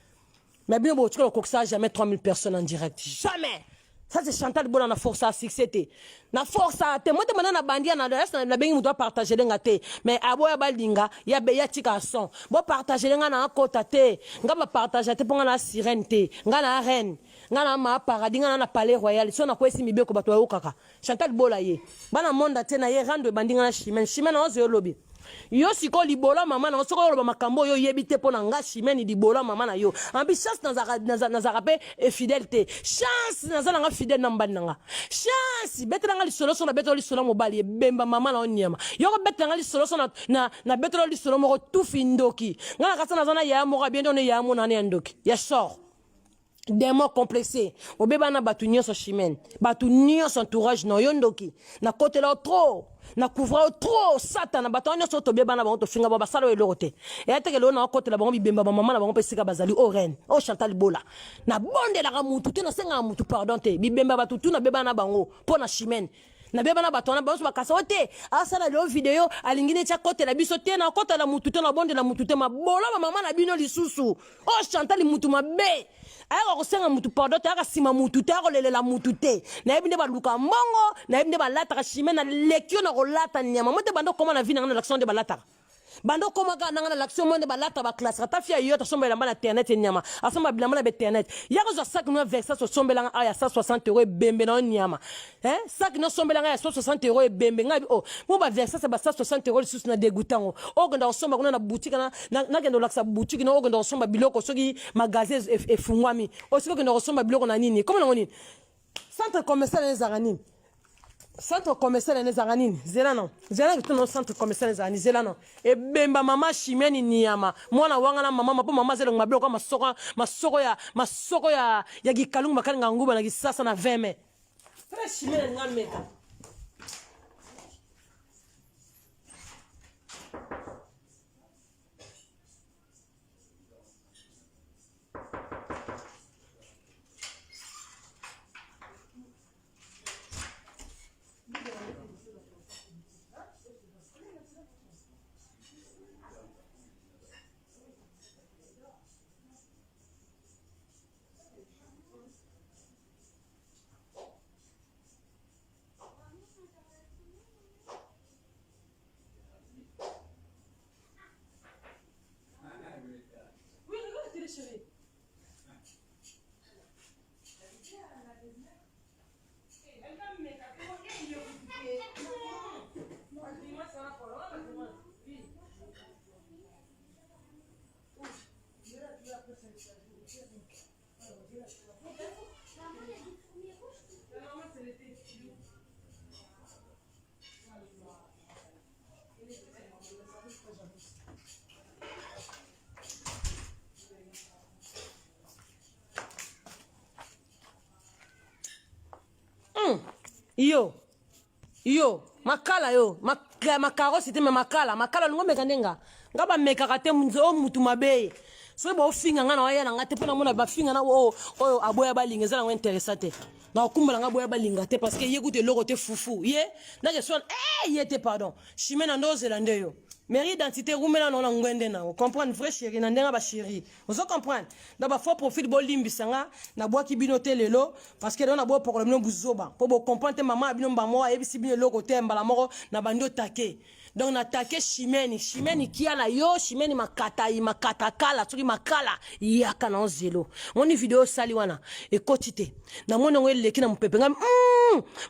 Mais bino botikala kokisa jamais 3000 personnes en direct. Jamais. Ça c'est Chantal Bola na force à succès te. Na force à te. Moi te mana na bandia na na na bengi mutu a partager nga te. Mais aboya balinga ya be ya tika son. Bo partager nga na kota te. Nga ba partager te ponga na sirène te. Nga na reine. Nga na ma paradis nga na na palais royal. So na kwesi mibeko bato bayokaka. Chantal Bola ye. Bana monde te na ye rando ebandi nga na Chimène. Chimène ozo yo lobi. Yo siko libola mama na soko oloba makambo oyo oyebi te mpo na nga Chimène libola mama na yo. En plus chance nazaka nazaka pe eh, fidèle te. Chance naza na nga fidèle na mobali na nga. Chance betela nga lisolo so na betela lisolo mobali ebemba mama na yo nyama. Yo ko betela nga lisolo so na na, na betela lisolo moko tufi ndoki. Nga na kasa naza na yaya moko bien ndone yaya mona ya ndoki. Ya sort. Demon complexé obeba na bato nyonso chimene bato nyonso entourage na yo ndoki nakotela yo trop na couvra yo trop satana bato wana nyonso tobeba na bango tofinga bango basala yo eloko te eya teke lelo nakotela bango bibemba bamama na bango mpe esika bazali o reine o chantal bola nabondelaka mutu te nasengaka mutu pardon te bibemba bato tu nabeba na bango mpo na chimene nabeba na bato wana banso bakasa o te asala lelo video alingi neti akotela biso te nakotela mutu te nabondela mutu te mabola bamama na bino lisusu o oh, chantal mutu mabe ayaka kosenga mutu pardon te ayaka nsima mutu te akolelela mutu te nayebi nde baluka mbongo nayebi nde balataka chime naleki yo na kolata nyama mo te banda okoma na vie na ngai na lakisa nde balataka banda okoma kaka nanga na lakisi yo mo nde balata baklasse ata fia yo tasomba elamba na internet nyama asomba bilamba na internet ya kozwa sac no ya versas osombelanga awa ya 160 euro ebembe na yo nyama eh sac no osombelanga ya 160 euro ebembe ngai oh mo ba versas ba 160 euro lisusu na dégoûtant ngo okenda kosomba kuna na boutique na nakenda kolakisa boutique na okenda kosomba biloko soki magasin efungwami osiki okenda kosomba biloko na nini komo nango nini centre commercial ezalaka nini centre commercial ene ezalaka nini zela no zela kituna centre commercial ezalaka nini zela no ebemba mama chimene niyama mwana wanga na mama mpo mama azelongo mabe lokola masoko masoko ya masoko ya ya kikalungu bakalinga nguba na kisasa na 20 mai frère chimene nga meka Oui, regarde la télé, chérie. Yo yo makala yo makarosi te me makala makala olingo omeka nde nga nga bamekaka te o mutu mabe soki bofinga nga na waya na nga te mpo namona bafinga na oyo oyo aboya balinga eza nango interesa te nakokumbela nga boya balinga te parce que ye kutu eloko te fufu ye nakeswana eh, ye te pardon chime na nde ozela nde yo. Mairie identité rumela na na ngwende na comprendre vrai chéri na ndenga ba chéri ozo comprendre na ba faux profil bolimbisa nga na bwaki bino te lelo parce que na bo pokola bino buzoba po bo comprendre te mama bino mbamo ayebisi bino eloko te mbala moko na bandi otake donc na take chimene chimene kiala yo chimene makata makata kala soki makala yaka na ozelo moni video osali wana ekoti te na moni yango eleki na mopepe nga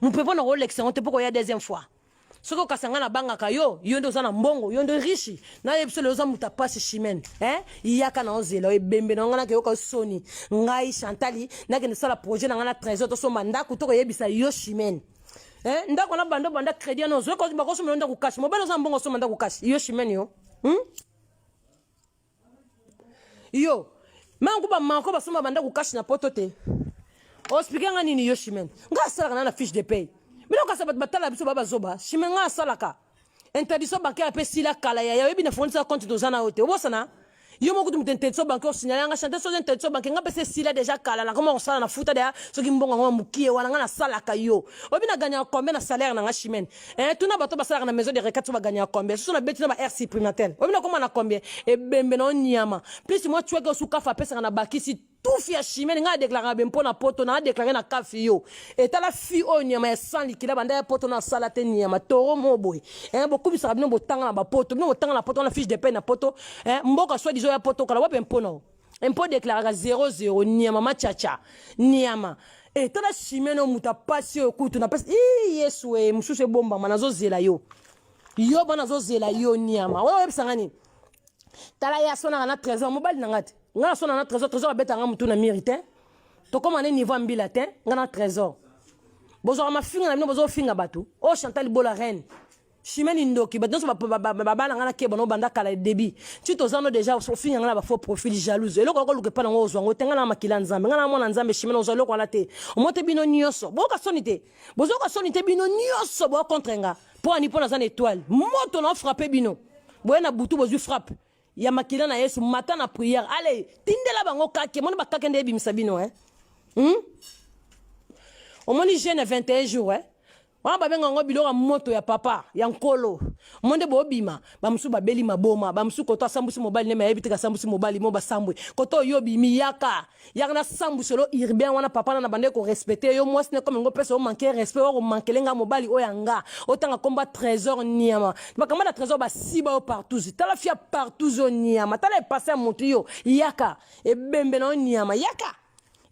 mopepe na kolekisa yango te po koya deuxième fois soki okasa ngai nabangaka yo yo nde oza na mbongo yo nde riche nayebi biso lelo oza moto ya pasi chimene eh? yaka na ozela ebembe na ngai nakeyoka soni ngai chantali nakende sala projet na ngai na trésor tosomba ndako tokoyebisa yo chimene eh? ndako na banda banda crédit wana ozwi bakosomba yo ndako kashi mobali oza mbongo osomba ndako kashi yo chimene yo hmm? yo mangu bamako basomba bandako kashi na poto te oexplike nga nini yo chimene nga asalaka na na fiche de paye bino kasa bato batala biso ba bazoba chimene nga asalaka interdiction bancaire mpe esila kala yaya oyebi na fournisseur compte toza na yo te obosana yo moko kutu moto interdiction bancaire osignale nga chante soki interdiction bancaire nga mpesa esila deja kala nakoma kosala na futa deja soki mbongo yango mokie wana nga nasalaka yo oyebi na gagnaka combien na salaire na nga chimene Eh, tuna bato basalaka na maison de retraite so bagagnaka combien soso nabeti na ba air supprimatel oyebi nakoma na combien ebembe na onyama plus mwa cueke osu kafa apesaka na bakisi tufi ya chimene ngai adeklaraka be mpo na poto na adeklare na kafi yo etala fi oyo nyama ya sans likila banda ya poto na asala te nyama toro mo boye eh, bokumisaka bino botanga na bapoto bino botanga na poto na fiche de paie na poto eh, mboka soit disant ya poto kala wapi mpo na mpo deklaraka 00 nyama machacha nyama e tala chimene oyo moto apasi oyo kutu napesi i yesu e mosusu ebombama nazozela yo yo ba nazozela yo nyama oyo oyebisa nga nini tala ye asonaka na trésor mobali na nga te nga nasona na trésor trésor abetaka nga motu na miri te tokóma ne niveau ya mbila te nga na trésor bozwaka mafinga na bino bozofinga bato oyo chantal bola reine Chimene ndoki bato nyonso babala nga na keba no banda kala début ti toza no déjà ofinga nga na ba faux profil jalouse eloko yako luka epa nango ozwa ngo te nga na makila nzambe nga na mwana nzambe Chimene ozwa eloko wana te omote bino nyonso boyoka soni te bozoyoka soni te bino nyonso boya contre nga mpo ani mpo naza na étoile moto na frappe bino boye na butu bozwi frappe ya makila na Yesu mata na prière allez tindela bango kake moni bakake nde ebimisa bino hein Omoni jeune ya 21 jours hein wana babenga yango biloko ya moto ya papa ya nkolo mo nde bobima bamosusu babeli maboma bamosusu koto asambusi mobali nde mayebi te kasambusi mobali mo basambwe koto oyo obimi yaka yaka nasambwiselo urbain wana papa na na bandeki korespecte yo mwasi ne comme ngo pesa omanke respect oyo komankele nga mobali oyo ya nga otanga komba trésor niama makambo na trésor basiba yo partout tala fia partout yo niama tala epase ya motu yo yaka ebembe na yo niama yaka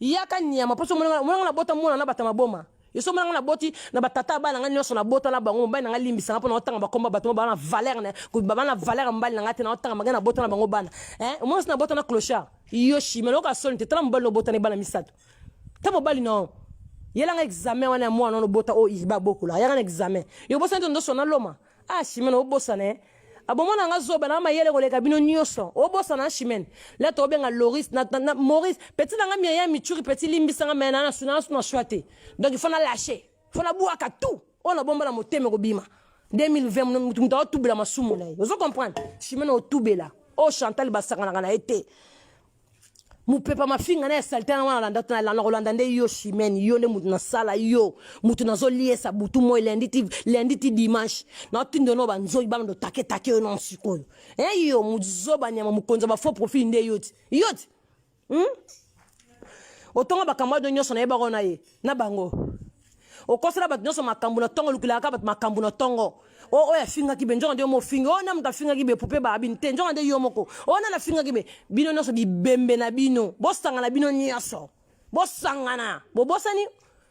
yaka niama mposo omonanga nabota mwana na bata maboma yo so omonanga naboti na batata ya bana nga nyonso nabota na bango mobali na nga limbisanga mpo na otanga bakomba bato baa na valeur na baba na valeur ya mobali na nga te na otanga bangai nabota na bango bana omona si nabota na clochard yo shima lokola soni te tala mobali na obota na bana misato ta mobali na yelanga examen wana ya mwana wana obota oyo iba bokola yanga na examen yo bosani to ndoso na loma Ah Chimene obosana eh. Abomona nga zoba na mayele koleka bino nyonso. Obosana Chimene. La to benga Loris na, na, na Maurice petit na nga Myriam Michuri petit limbisa nga mais na na suna na choix te. Donc il faut na lâcher. Faut na buaka tout. On a bomba na motema kobima. 2020 mutu mutu atubela masumu na ye. Ozo comprendre? Chimene otubela. Oh Chantal basakanaka na ye te. Mupepa mafinga na ya salite na wana landa na landa kolanda nde yo Chimene yo nde mutu nasala yo mutu nazoliesa butu moi lundi ti lundi ti dimanche naotindo no banzoi bando take take yo non sikoyo eh yo muzoba nyama mokonzi ya ba faux profil nde yo ti yo ti Otonga bakambo ado nyonso nayebaka na ye na bango okosela bato nyonso makambo na ntongo olukelaka bato makambo na ntongo oyo afingaki be nzoka nde yo mofingi oyo na moto afingaki be pupe baabini te nzoka nde yo moko oyo nani afingaki be bino nyonso bibembe na bino bosangana bino nyonso bosangana bobosani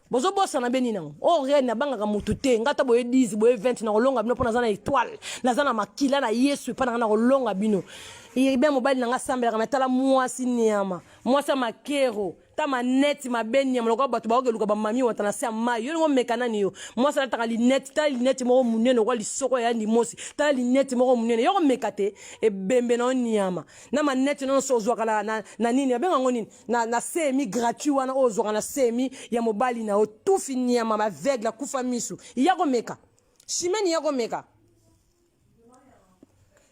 bozobosana be nini yango oyo reine nabangaka motu te nga ata boye 10 boye 20 nakolonga bino mpo naza na étoile naza na makila na yesu epai na nga nakolonga bino iribe mobali na nga asambelaka me tala mwasi niama mwasi ya makero ta maneti mabe nyama lokola bato baoke luka bamami wata na se ya mai yo lingo meka nani yo mwasi alataka lineti tala lineti moko monene lokola lisoko ya limosi tala lineti moko monene yo komeka te ebembe na yo nyama na maneti nyonso ozwaka na, na, na nini abenga yango nini na, na semi gratuit wana oyo ozwaka na semi ya mobali na yo tufi nyama baveugle akufa misu ya komeka chimene ya komeka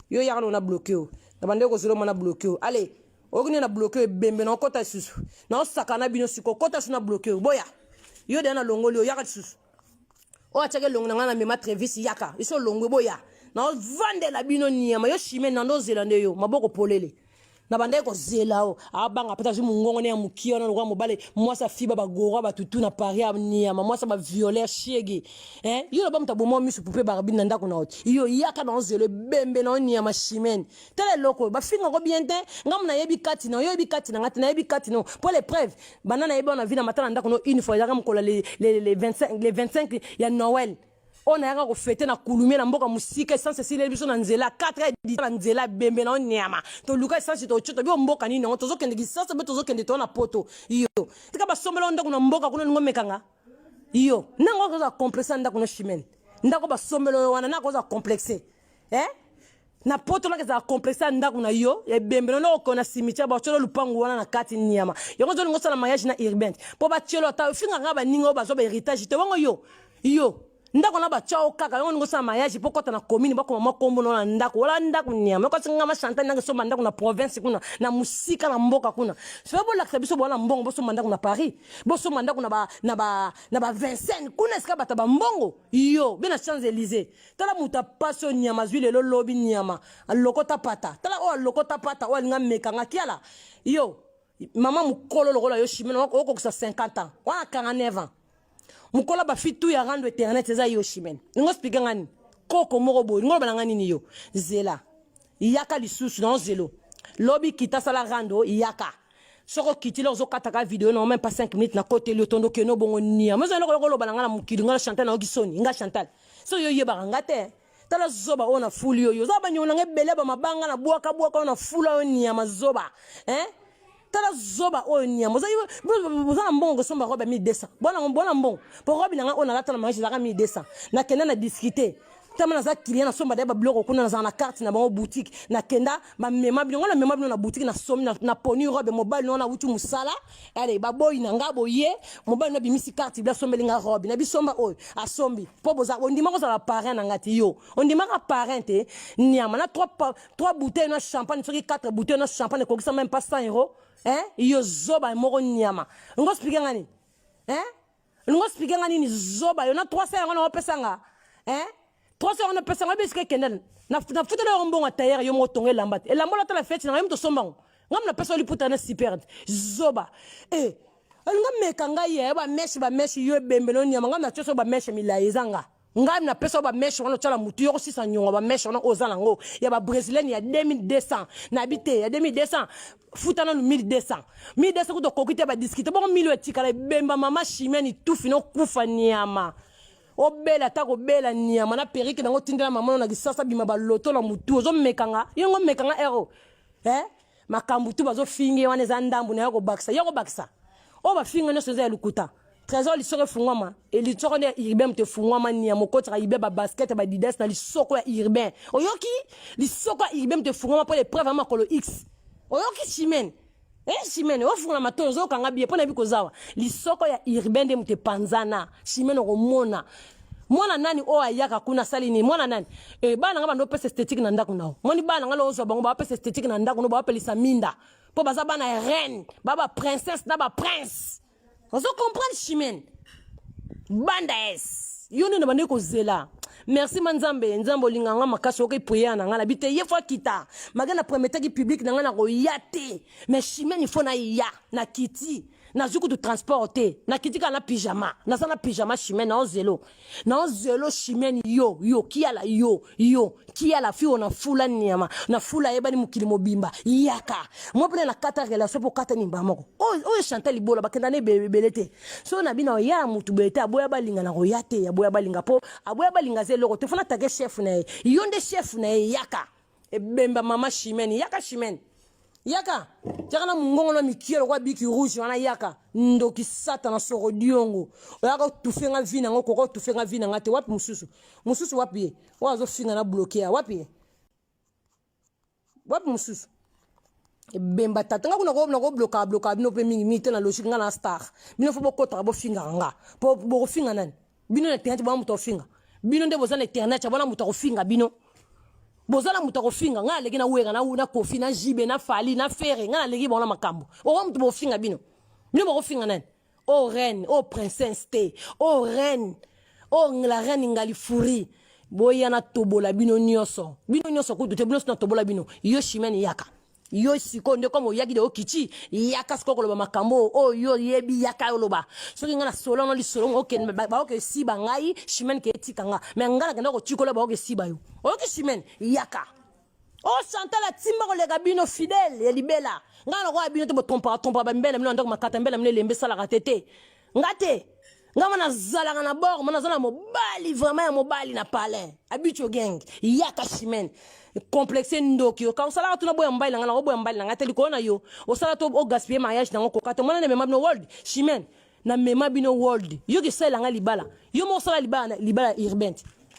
yo yaka na bloke yo na bande kozela omona bloke yo ale oyoki nde na bloke yo ebembe na okota lisusu na osaka na bino siko okota lisusu na bloke yo boya yo deya na longoli yo yaka lisusu oyo atiaki elongi na ngai na mema trevis yaka iso olongwe boya Naovandela bino nyama yo Chimene, nando ozela nde yo maboko polele. Na bandaki kozela o abanga peta azwi mongongo ne ya mokie wana lokola mobali mwasi afiba bagora batutu na Paris ya nyama mwasi bavioler shege, eh? Yo loba moto aboma miso poupée Barbie na ndako na yo yo yaka na ozela ebembe na yo nyama Chimene. Tala eloko oyo bafingako bien te. Ngambo nayebi kati na yo, oyebi kati na nga te, nayebi kati no mpo les preuves banda nayebi wana vi na mata na ndako no une fois ezalaka mokolo le 25, le 25 ya Noël oyo nayaka kofete na Kulumie na mboka mosika. Essence esileli biso na nzela 4 heures na nzela. Bembe na yo nyama, toluka essence, totio tobi mboka nini yango tozokende Kisasa mpe tozokende to na poto. Yo tika basombela yo ndako na mboka kuna, ningo omekanga yo nango okozala complexe na ndako no Chimene. Ndako basombela yo wana nako ozala complexe, eh? Na poto naka ezala complexe ya ndako na yo. Ebembe no okende na cimetière, batiolo lupangu wana na kati nyama. Yango ozolinga osala mariage na Urbain mpo batielo ata ofingaka baninga oyo bazwa bahéritage te. Bongo yo, yo ndako na batya o kaka yango, olingi osala mariage mpo kota na commune, bakoma mwa kombo no na ndako wala ndako nyama. Yokosi nga ma Chantal ndenge somba ndako na province kuna na mosika na mboka kuna. Soki bolakisa biso bwana mbongo, bosomba ndako na Paris, bosomba ndako na ba Vincennes kuna esika bato bambongo. Yo be na Champs Élysées, tala moto apasi oyo nyama azwi lelo lobi nyama alokota pata. Tala oyo alokota pata oyo alinga mekanga kiala. Yo mama mokolo lokola yo Chimene, okokisa 50 ans wana, 49 ans, mokolo bafi tu ya rando internet eza yo Chimene. Ningo explique nga nini? Koko moko boye ningo oloba na nga nini? Yo zela, yaka lisusu na ozelo lobi, kita sala rando, yaka. Soki okiti loko ozokataka video na même pas 5 minutes nakoteli yo tondo keno bongo niama. Eza eloko yoko oloba na nga na mokili. Nga Chantal nayoki soni. Nga Chantal, soki yo oyebaka nga te, tala zoba oyo na fuli oyo oza banyongo nanga ebele bamabanga na bwaka bwaka oyo na fula oyo niama zoba, hein? Tala zoba oyo niama. Oza na mbongo kosomba robe ya 1200? Bona mbongo po robe na nga oyo nalata na mariage ezalaka 1200. Nakenda na discute tama naza client, nasomba da babiloko kuna, nazala na carte na bango boutique. Nakenda bamema bino, ngo namema bino na boutique, nasomi na poni robe. Mobali no nauti mosala, ale baboyi na nga boye. Mobali no abimisi carte bi asombeli nga robe na bisomba oyo asombi mpo boza ondima kozala parrain na nga te. Yo ondimaka parrain te niama na 3 bouteille na champagne, soki 4 bouteille na champagne ekokisa même pas 100 euros, hein? Yo zoba moko niama, ngo explique nga nini, hein? Olingo explique nga nini, zoba yo? Na 300 yango na opesa nga, hein? 300 yango napesa nga bisika ekende, nafutela yango mbongo ya tailleur. Yo moko tonga elamba te, elamba olata na feti na ngai, yo moto osomba ngo. Ngai napesa yo liputa na super te, zoba e olinga meka ngai ye bamèches bamèches. Yo ebembe no nyama, ngai natia so bamèches milai eza nga. Ngai napesa yo bamèches wana otyala motu yo kosisa nyongo. Bamèches wana oza nango ya babrésilienne ya 2200, nayebi te ya 2200. Futa nanu 1200, 1200 kuta okoki te badiscute bongo 1000 oyo etikala. Ebemba mama Chimene, tufi nokufa nyama, obela ata kobela nyama na perruque nango tindela mama no na Kisasa bima baloto na motu. Ozomekanga yongo mekanga ero, eh? Makambo tu bazofinge wana eza ndambu na yo kobakisa, yo kobakisa oyo bafinga nyonso eza ya lokuta. Trésor lisoko efungwama, lisoko nde ya Urbain moto efungwama nyama. Okotaka Urbain babasket badidas na lisoko ya Urbain. Oyoki lisoko ya Urbain moto efungwama mpo l'épreuve ya makolo x. Oyoki Chimene, eh, Chimene ofungola matoi, ozokanga bie mpo nayebi kozawa lisoko ya Urbain nde moto epanzana. Chimene, okomona mwana nani oyo ayaka kuna asali nini? Mwana nani? Eh, bana nga bando opesa esthétique na ndako nao. Moni bana nga ozwa bango bapesa esthétique na ndako no, bapelisa minda mpo baza bana ya reine, ba baprincesse na baprince. Ozo comprendre, Chimene? Banda es yo nde na bandeki kozela. Merci ma Nzambe. Nzambe olinganga makasi, okoki prière na ngai nabi te. Ye fo akita mage na prometaki public na ngai na koya te, mais Chimene fo naya. Nakiti, nazwi kutu transport te, nakiti kaka na pyjama, naza na pyjama. Chimene, naozelo, naozelo Chimene. Yo, yo kiala, yo, yo kiala fi oyo na fula nyama na fula ayebani mokili mobimba. Yaka mwa mpena na kata relation mpo kata nimba moko oyo Chantal Libola bakenda na ebele te. So na bino ya mutu boye te, aboya balinga na koya te, aboya balinga mpo aboya balinga aza eloko te. Fona take chef na ye, yo nde chef na ye. Yaka ebemba mama Chimene, yaka Chimene, yaka tiaka na mongongo na mikie lokola biki rouge wana. Yaka ndoki satana soko diongo, oyaka otufe nga vi nango, koka otufe nga vi na nga te. Wapi mosusu? Mosusu wapi? Ye oyo azofinga na bloke ya wapi? Ye wapi mosusu? Ebemba tata nga kuna nakobloka bloka bino mpe mingi mingi te na logique. Nga na star, bino fo bokotaka bofingaka nga po bokofinga nani? Bino na internet bona moto akofinga bino nde boza na internet bona moto akofinga bino, boza na moto akofinga ngai. Aleki na Wera na Kofi na Jibe na Fali na Fere, ngai naleki bango na makambo. Oka moto bokofinga bino, bino bokofinga nani? O reine, o princesse te, o reine, o la reine Ngalifuri. Boya na tobola bino nyonso. Bino nyonso kutu te, bino nyonso na tobola bino. Yo Chimène yaka. Yo sikoyo nde comme oyaki de okiti, yaka sikoyo koloba makambo oyo yo oyebi, yaka oloba. Soki nga na solo no lisolo ngo okende baoke siba ngai, Chimène ke etika nga. Mais nga nakenda kotikola baoke siba yo. Oyoki Chimène, yaka. Oh Chantal atimba koleka bino fidèle ya libela. Nga nakoya bino te botrompaka trompaka ba mbela bino na ndako makata mbela bino elembe esalaka te te. Nga te. Nga ma nazalaka na bord, ma naza na mobali vraiment ya mobali na palais. Abicho gang, yaka Chimène. Complexe ndoki yo. Ka osalaka tuna boya mobali na nga na oboya mobali na nga te likolo na yo. Osala to o gaspiller mariage na ngo koka te. Mwana na mema bino world Chimène. Na mema bino world. Yo ki salela nga libala. Yo mo osala libala libala urbain.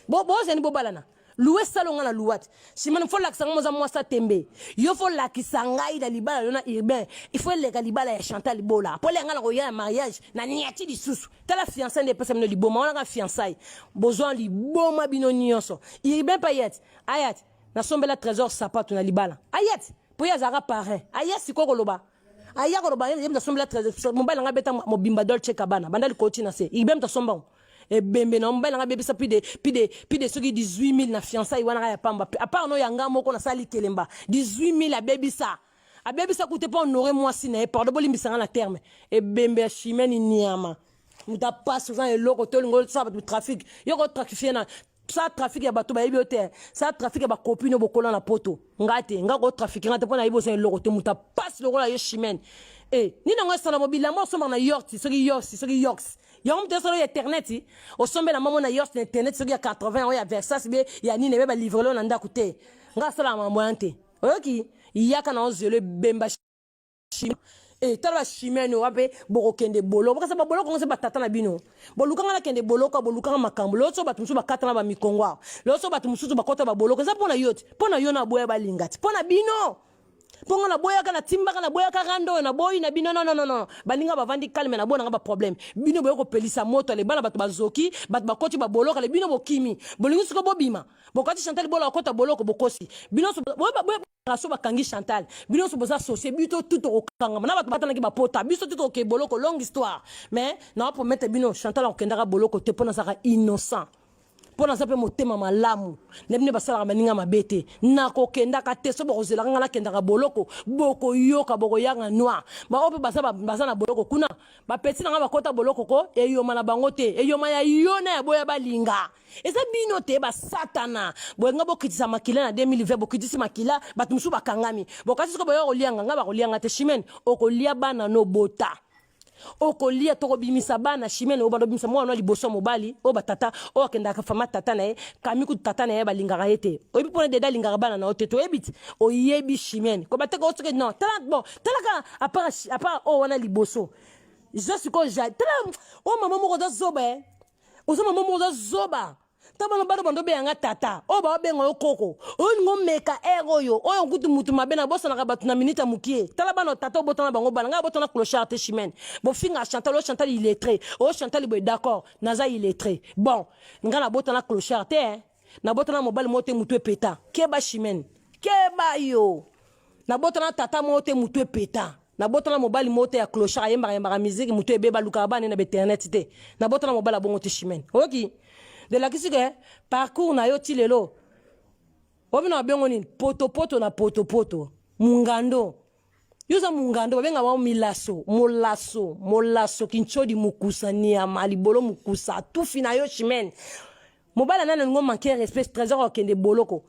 Bo bozani bobalana. Louer salo nga na louat. Chimene faut lakisa nga moza mwasa tembe. Yo faut lakisa ngai na libala yo na urbain. Il faut eleka libala ya Chantal Bola. Po lenga na koya ya mariage na niati lisusu. Tala fiançailles nde pesa bino liboma wana ka fiançailles. Bozwa liboma bino nyonso. Urbain payet. Ayat nasombela trésor sapato na libala. Ayat po ye azalaka parrain. Aya sikoyo koloba. Aya koloba ye moto asombela trésor mobali nanga beta mobimba Dolce Cabana banda likolo ti na se. Urbain moto asomba ngo. Ebembe na mobali nanga bebisa plus de soki 18 000 na fiançailles wana ya pamba. À part no ya nga moko nasali kelemba 18 000 abebisa. Abebisa kute mpo honore mwasi na ye. Pardon, bolimbisa nga na terme. Ebembe ya Chimene niama. Moto apasi oza na eloko te, olingo osala bato trafic. Yo kotrafifier na sa trafic ya bato bayebi yo te, sa trafic ya bacopines oyo bokola na poto. Nga te, nga kotrafiquer nga te mpo nayebi oza eloko te. Moto apasi lokola yo Chimene e nini yango esala mo bilamba osombaka na York, soki York, soki Yorks yango moto esala oyo internet osombela mamo na York na internet, soki ya 80 oyo ya Versace be ya nini ebe balivrer yo na ndako te. Nga asalaka mambo yan te. Oyoki, yaka na ozelo ebemba e tala bachimene oyo mpe bokokende boloko, bokasa baboloko ngo se batata na bino. Bolukanga nakende boloko, bolukanga makambo. Lelo so bato mosusu bakata na bamikongo awa, lelo so bato mosusu bakota baboloko, eza mpo na yo te, mpo na yo na boya balinga te, mpo na bino, mpo nga naboyaka, natimbaka, naboyaka rando oyo naboyi na bino. Non, non, non, baninga bavandi calme na bonanga baproblème. Bino boye kopelisa moto ale bana bato bazoki, bato bakoti baboloka le bino bokimi, bolingi siko bobima. Bokati Chantal Bola akota boloko, bokosi bino so bakangi Chantal, bino nyonso boza associé. Biso tu tokokangama na bato batanaki bapota, biso tu tokoke boloko. Longue histoire, mais naopromettre bino, Chantal akokendaka boloko te mpo nazalaka innocent, mpo naza mpe motema malamu na bino basalaka baninga mabe te. Nakokendaka te. So bokozelaka nga nakendaka boloko, bokoyoka, bokoyanga noir. Baoyo mpe baza na boloko kuna, bapeti na nga bakota boloko ko eyoma na bango te, eyoma ya yo na ya boya balinga eza bino te. Basatana boyenga bokitisa makila na 2020, bokitisi makila, bato mosusu bakangami. Bokati siko boya kolianga nga, bakolianga te. Chimene, okolia bana no bota, okolia, tokobimisa bana. Chimene, oyo banda obimisa mwana liboso ya mobali oyo batata oyo akendaka fama tata na ye kami kutu tata na ye balingaka ye te. Oyebi mpona dede alingaka bana na yo te, toyebi ti oyebi. Chimene, kobateka osoki non. Tala, bon, talaka apart oyo wana liboso ja sikoyo ja tala oyo mama moko oza zoba e oza mama moko oza zoba. Ta bana bana bando obenganga tata oyo baobenga yo koko oyo olingi omeka aire oyo oyo kutu mutu mabe na bosanaka bato na minute ya mokie. Tala bana tata obotana bango, bana ngai abotana clochard te. Chimene, bofinga Chantal, oyo Chantal illettré, oyo Chantal boye. D'accord, naza illettré. Bon, ngai nabotana clochard te, eh. Nabotana mobali moko te mutu epeta. Keba Chimene, keba yo. Nabotana tata moko te mutu epeta. Nabotana mobali moko te ya clochard ayembaka yembaka musique mutu ebeba, alukaka bana na bainternet te. Nabotana mobali abongo te. Chimene, oyoki delakisi ke parcours na yo ti lelo obino babengo nini? Potopoto na potopoto mungando. Yo oza mungando, babenga bango milaso, molaso, molaso kinchodi mokusa niama libolo mokusa tufi na yo. Chimene, mobali nani olingo manque respect? Trésor akende boloko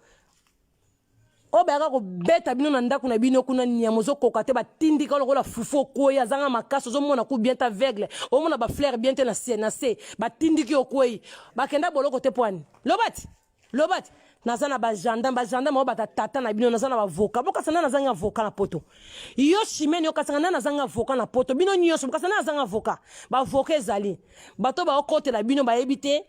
oyo bayaka kobeta bino na ndako na bino kuna. Nyama ozokoka te, batindika lokola fufu, okwei, azanga makasi, ozomona ku bien te, aveugle, omona bafleur bien te na se na se, batindiki, okwei. Bakenda boloko te pwani? Loba ti, loba ti. Naza na bagendarme, bagendarme oyo bata tata na bino. Naza na bavocat, bokasa nde nazangi avocat na poto. Yo Chimene, okasanga nde nazangi avocat na poto. Bino nyonso bokasa nde nazangi avocat. Bavocat ezali bato baokotela bino, bayebi te,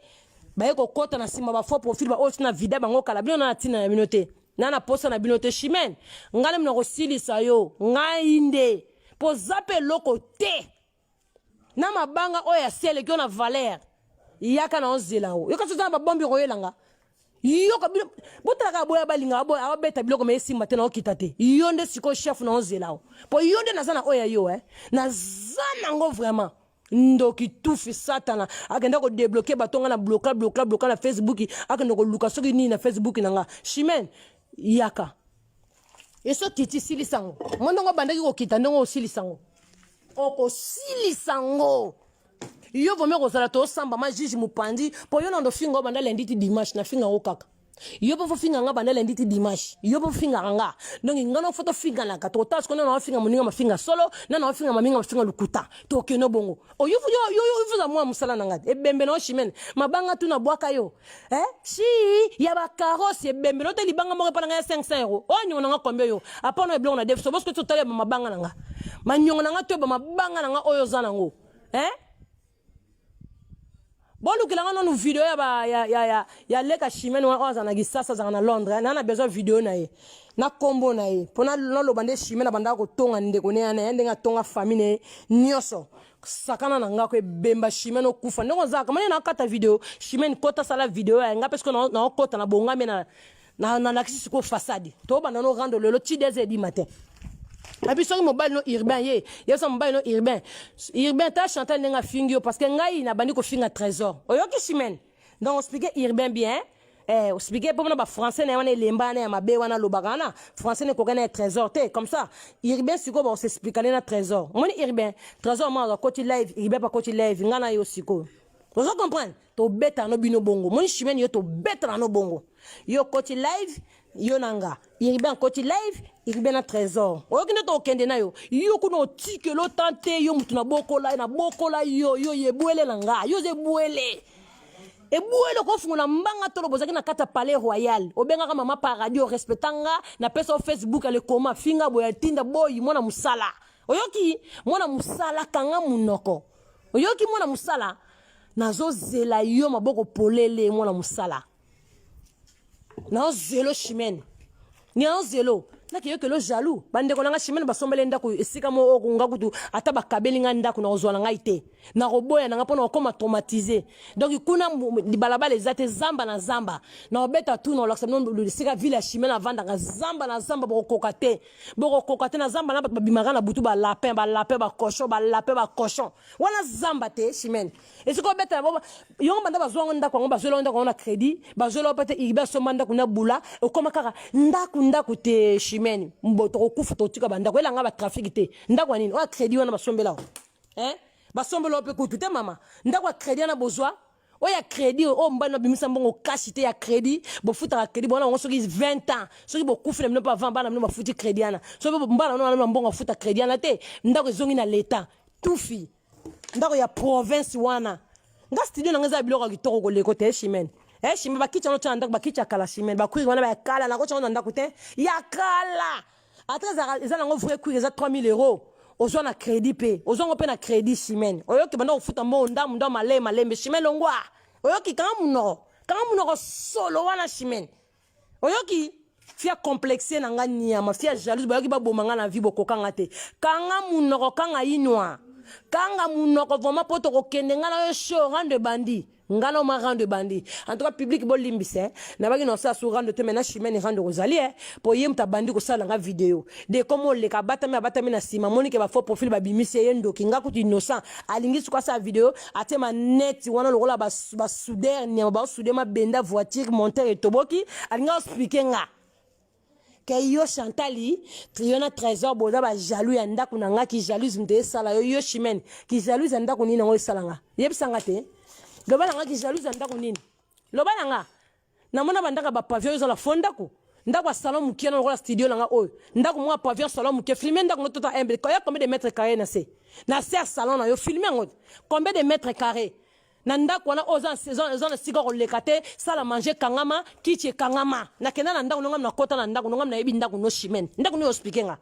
baye kokɔta na nsima bafaux profil baoyo tina vida bango kala. Bino na na ntina na bino te, na posa na bino te. Chimene, ngai nde mina kosilisa yo, ngai nde mpo oza mpe eloko te na mabanga oyo ya seleki yo na valeur. Yaka na ozela o yoka soza na babombi koyelanga. Yoka bino botalaka boya balinga abeta biloko me esimba te na okita te. Yo nde sikoyo chef na ozela o mpo yo nde naza na oyo ya yo, eh. Naza nango vraiment. Ndoki tufi satana akenda ko débloquer bato nga na bloka bloka bloka na Facebook, akenda koluka soki nini na Facebook na nga. Chimene yaka eso kiti silisa ngo mo ndenge obandaki kokita ndenge osilisa ngo okosilisa ngo yo vraimen kozala tosamba ma juge mopanzi mpo yo nando finga obanda lundi ti dimanche na finga ngo kaka yo mpo fofinga nga banda lundi ti dimanche, yo mpo fingaka nga. Donc nga no fo tofinganaka, tokotala sikoyo nana ofinga moninga mafinga solo, nana ofinga maminga mafinga lokuta, tokende bongo. Oyo oza mwa mosala na nga te, ebembe na yo Chimene mabanga tuna bwaka yo eh? Si ya bakarosi ebembe na yo te, libanga moko epa na nga ya 500 euro oyo niongo na nga combien yo apana oyo biloko na defiso bosoki totala ba mabanga na nga maniongo na nga to ba mabanga na nga oyo oza nango eh? Bolukela nga nanu video ya, ba, ya, ya, ya, ya leka Chimene wana oyo azala na Kisasa, azalaka na Londres. Na na besoin video na ye na kombo na ye mpo naloba nde Chimene abandaka kotonga ndeko ne yana ye ndenge atonga famille na ye nyonso. Sakana na nga ko ebemba Chimene okufa ndenge ozalaka mane nakata video. Chimene kota sala video ya nga mpe sikoyo naokota na bongami na nalakisi sikoyo fasade tobanda no rando lelo ti 2 heures du matin. Abi soki mobali no urbain ye yebisa mobali no urbain, urbain ta Chantal ndenge afingi yo, parce que ngai nabandi kofinga Trésor. Oyoki Chimene? Donc explique urbain bien eh, explique mpo na bafrançais na ye wana elemba wana ya mabe wana alobaka wana français na ekoka na ye Trésor te. Comme ça urbain sikoyo bakosexplika na Trésor. Omoni urbain, Trésor moko akoti live, urbain mpe akoti live, ngai na yo sikoyo ozo comprendre, tobetana no bino bongo. Moni Chimene, yo tobetana no bongo, yo koti live yo na nga, Urbain akoti live, Urbain na Trésor. Oyoki nde tokende na yo, yo kuna otikela otan te, yo motu nabokola nabokola yo, yo ebwele na nga, yo oza ebwele ebwele okofungola mbanga tolo bozalaki na kati ya palais royal, obengaka mama paradis, orespecta nga, napesa yo Facebook alekoma finga boye atinda boyi mwana mosala. Oyoki mwana mosala, kanga monoko. Oyoki mwana mosala, nazozela yo maboko polele mwana mosala, nazozela Chimene, nazozela nakeyokelo jaloux. Bandeko na nga, Chimene basombeli ndako esika moko oyo nga kutu ata bakabeli nga ndako nakozwa na ngai te, nakoboya na nga mpo na kokóma traumatisé. Donc kuna balabala eza te, zamba na zamba. Nakobeta tu, nakolakisa bino esika ville ya Chimene avandaka, zamba na zamba. Bokokoka te, bokokoka te na zamba na bato babimaka na butu, balapin, balapin, bacochon, balapin, bacochon wana zamba te. Chimene esika obetela yongo banda bazwa yango ndako yango, bazwela ndako yango na crédit, bazwela mpe te. Ibe asomba ndako na bula, okoma kaka ndako ndako te. Chimene mbo tokokufa, totika bandako elanga batrafic te. Ndako ya nini oyo crédit wana basombela o basombela mpe kutu te mama. Ndako ya crédit wana bozwa oyo ya crédit oyo mobali nabimisa mbongo kasi te ya crédit, bofutaka crédit bona bango soki 20 ans, soki bokufi na bino mpe avant bana bino bafuti crédit wana, soki mbana bino wana mbongo afuta crédit wana te, ndako ezongi na leta. Tufi ndako ya province wana. Nga studio nanga eza biloko ya kitoko koleko te. Chimene, e Chimene, bakiti yango tya na ndako, bakiti ya kala. Chimene, bacuir wana ya kala nakotya yango na ndako te, ya kala. Ata eza nango vrai cuir, eza 3000 euros, ozwa na crédit mpe ozwa yango mpe na crédit. Chimene, oyoki? Banda kofuta mbongo ndambu ndambu, malembe malembe. Chimene longwa, oyoki? Kanga monoko, kanga monoko solo wana. Chimene, oyoki? Fia complexe na nga nyama, fia jalouse, bayoki baboma nga na vie, bokokanga te. Kanga monoko, kanga inwa, kanga monoko vraiment mpo tokokende nga na yo show rando ebandi, nga na oma rando ebandi. En tout cas public bolimbisa, nabaki na osala su rando te, mai na Chimene rando kozali e mpo ye moto abandi kosala nga video de komo oleka, abatami, abatami na nsima, amonike bafaux profil babimisi ye ndoki. Nga kutu innocent, alingi siko asala video, atie maneti wana lokola basoudeur nyama baosoude mabenda voiture monteur etoboki, alingi aexpliquer nga ke yo Chantali, yo na Trésor boza bajaloux ya ndako na nga. Ki jalouse moto esala yo, yo Chimene, ki jalouse ya ndako nini yango esala nga? Yebisa nga te, loba na nga, ki jalouse ya ndako nini? Loba na nga. Namona bandako ya bapavillon, ezala fo ndako, ndako ya salon mokie na lokola studio na nga oyo, ndako moko ya pavillon, salon mokie. Filme ndako no tota humble ya combien de mètre carré na se, na se ya salon na yo? Filme yango, combien de mètre carré na ndako wana oyo eza na sika koleka te? Salle à manger kangama, kiti ekangama. Nakenda na ndako nongam, nakota na ndako nongam, nayebi ndako no. Chimene, ndako no expliquer nga,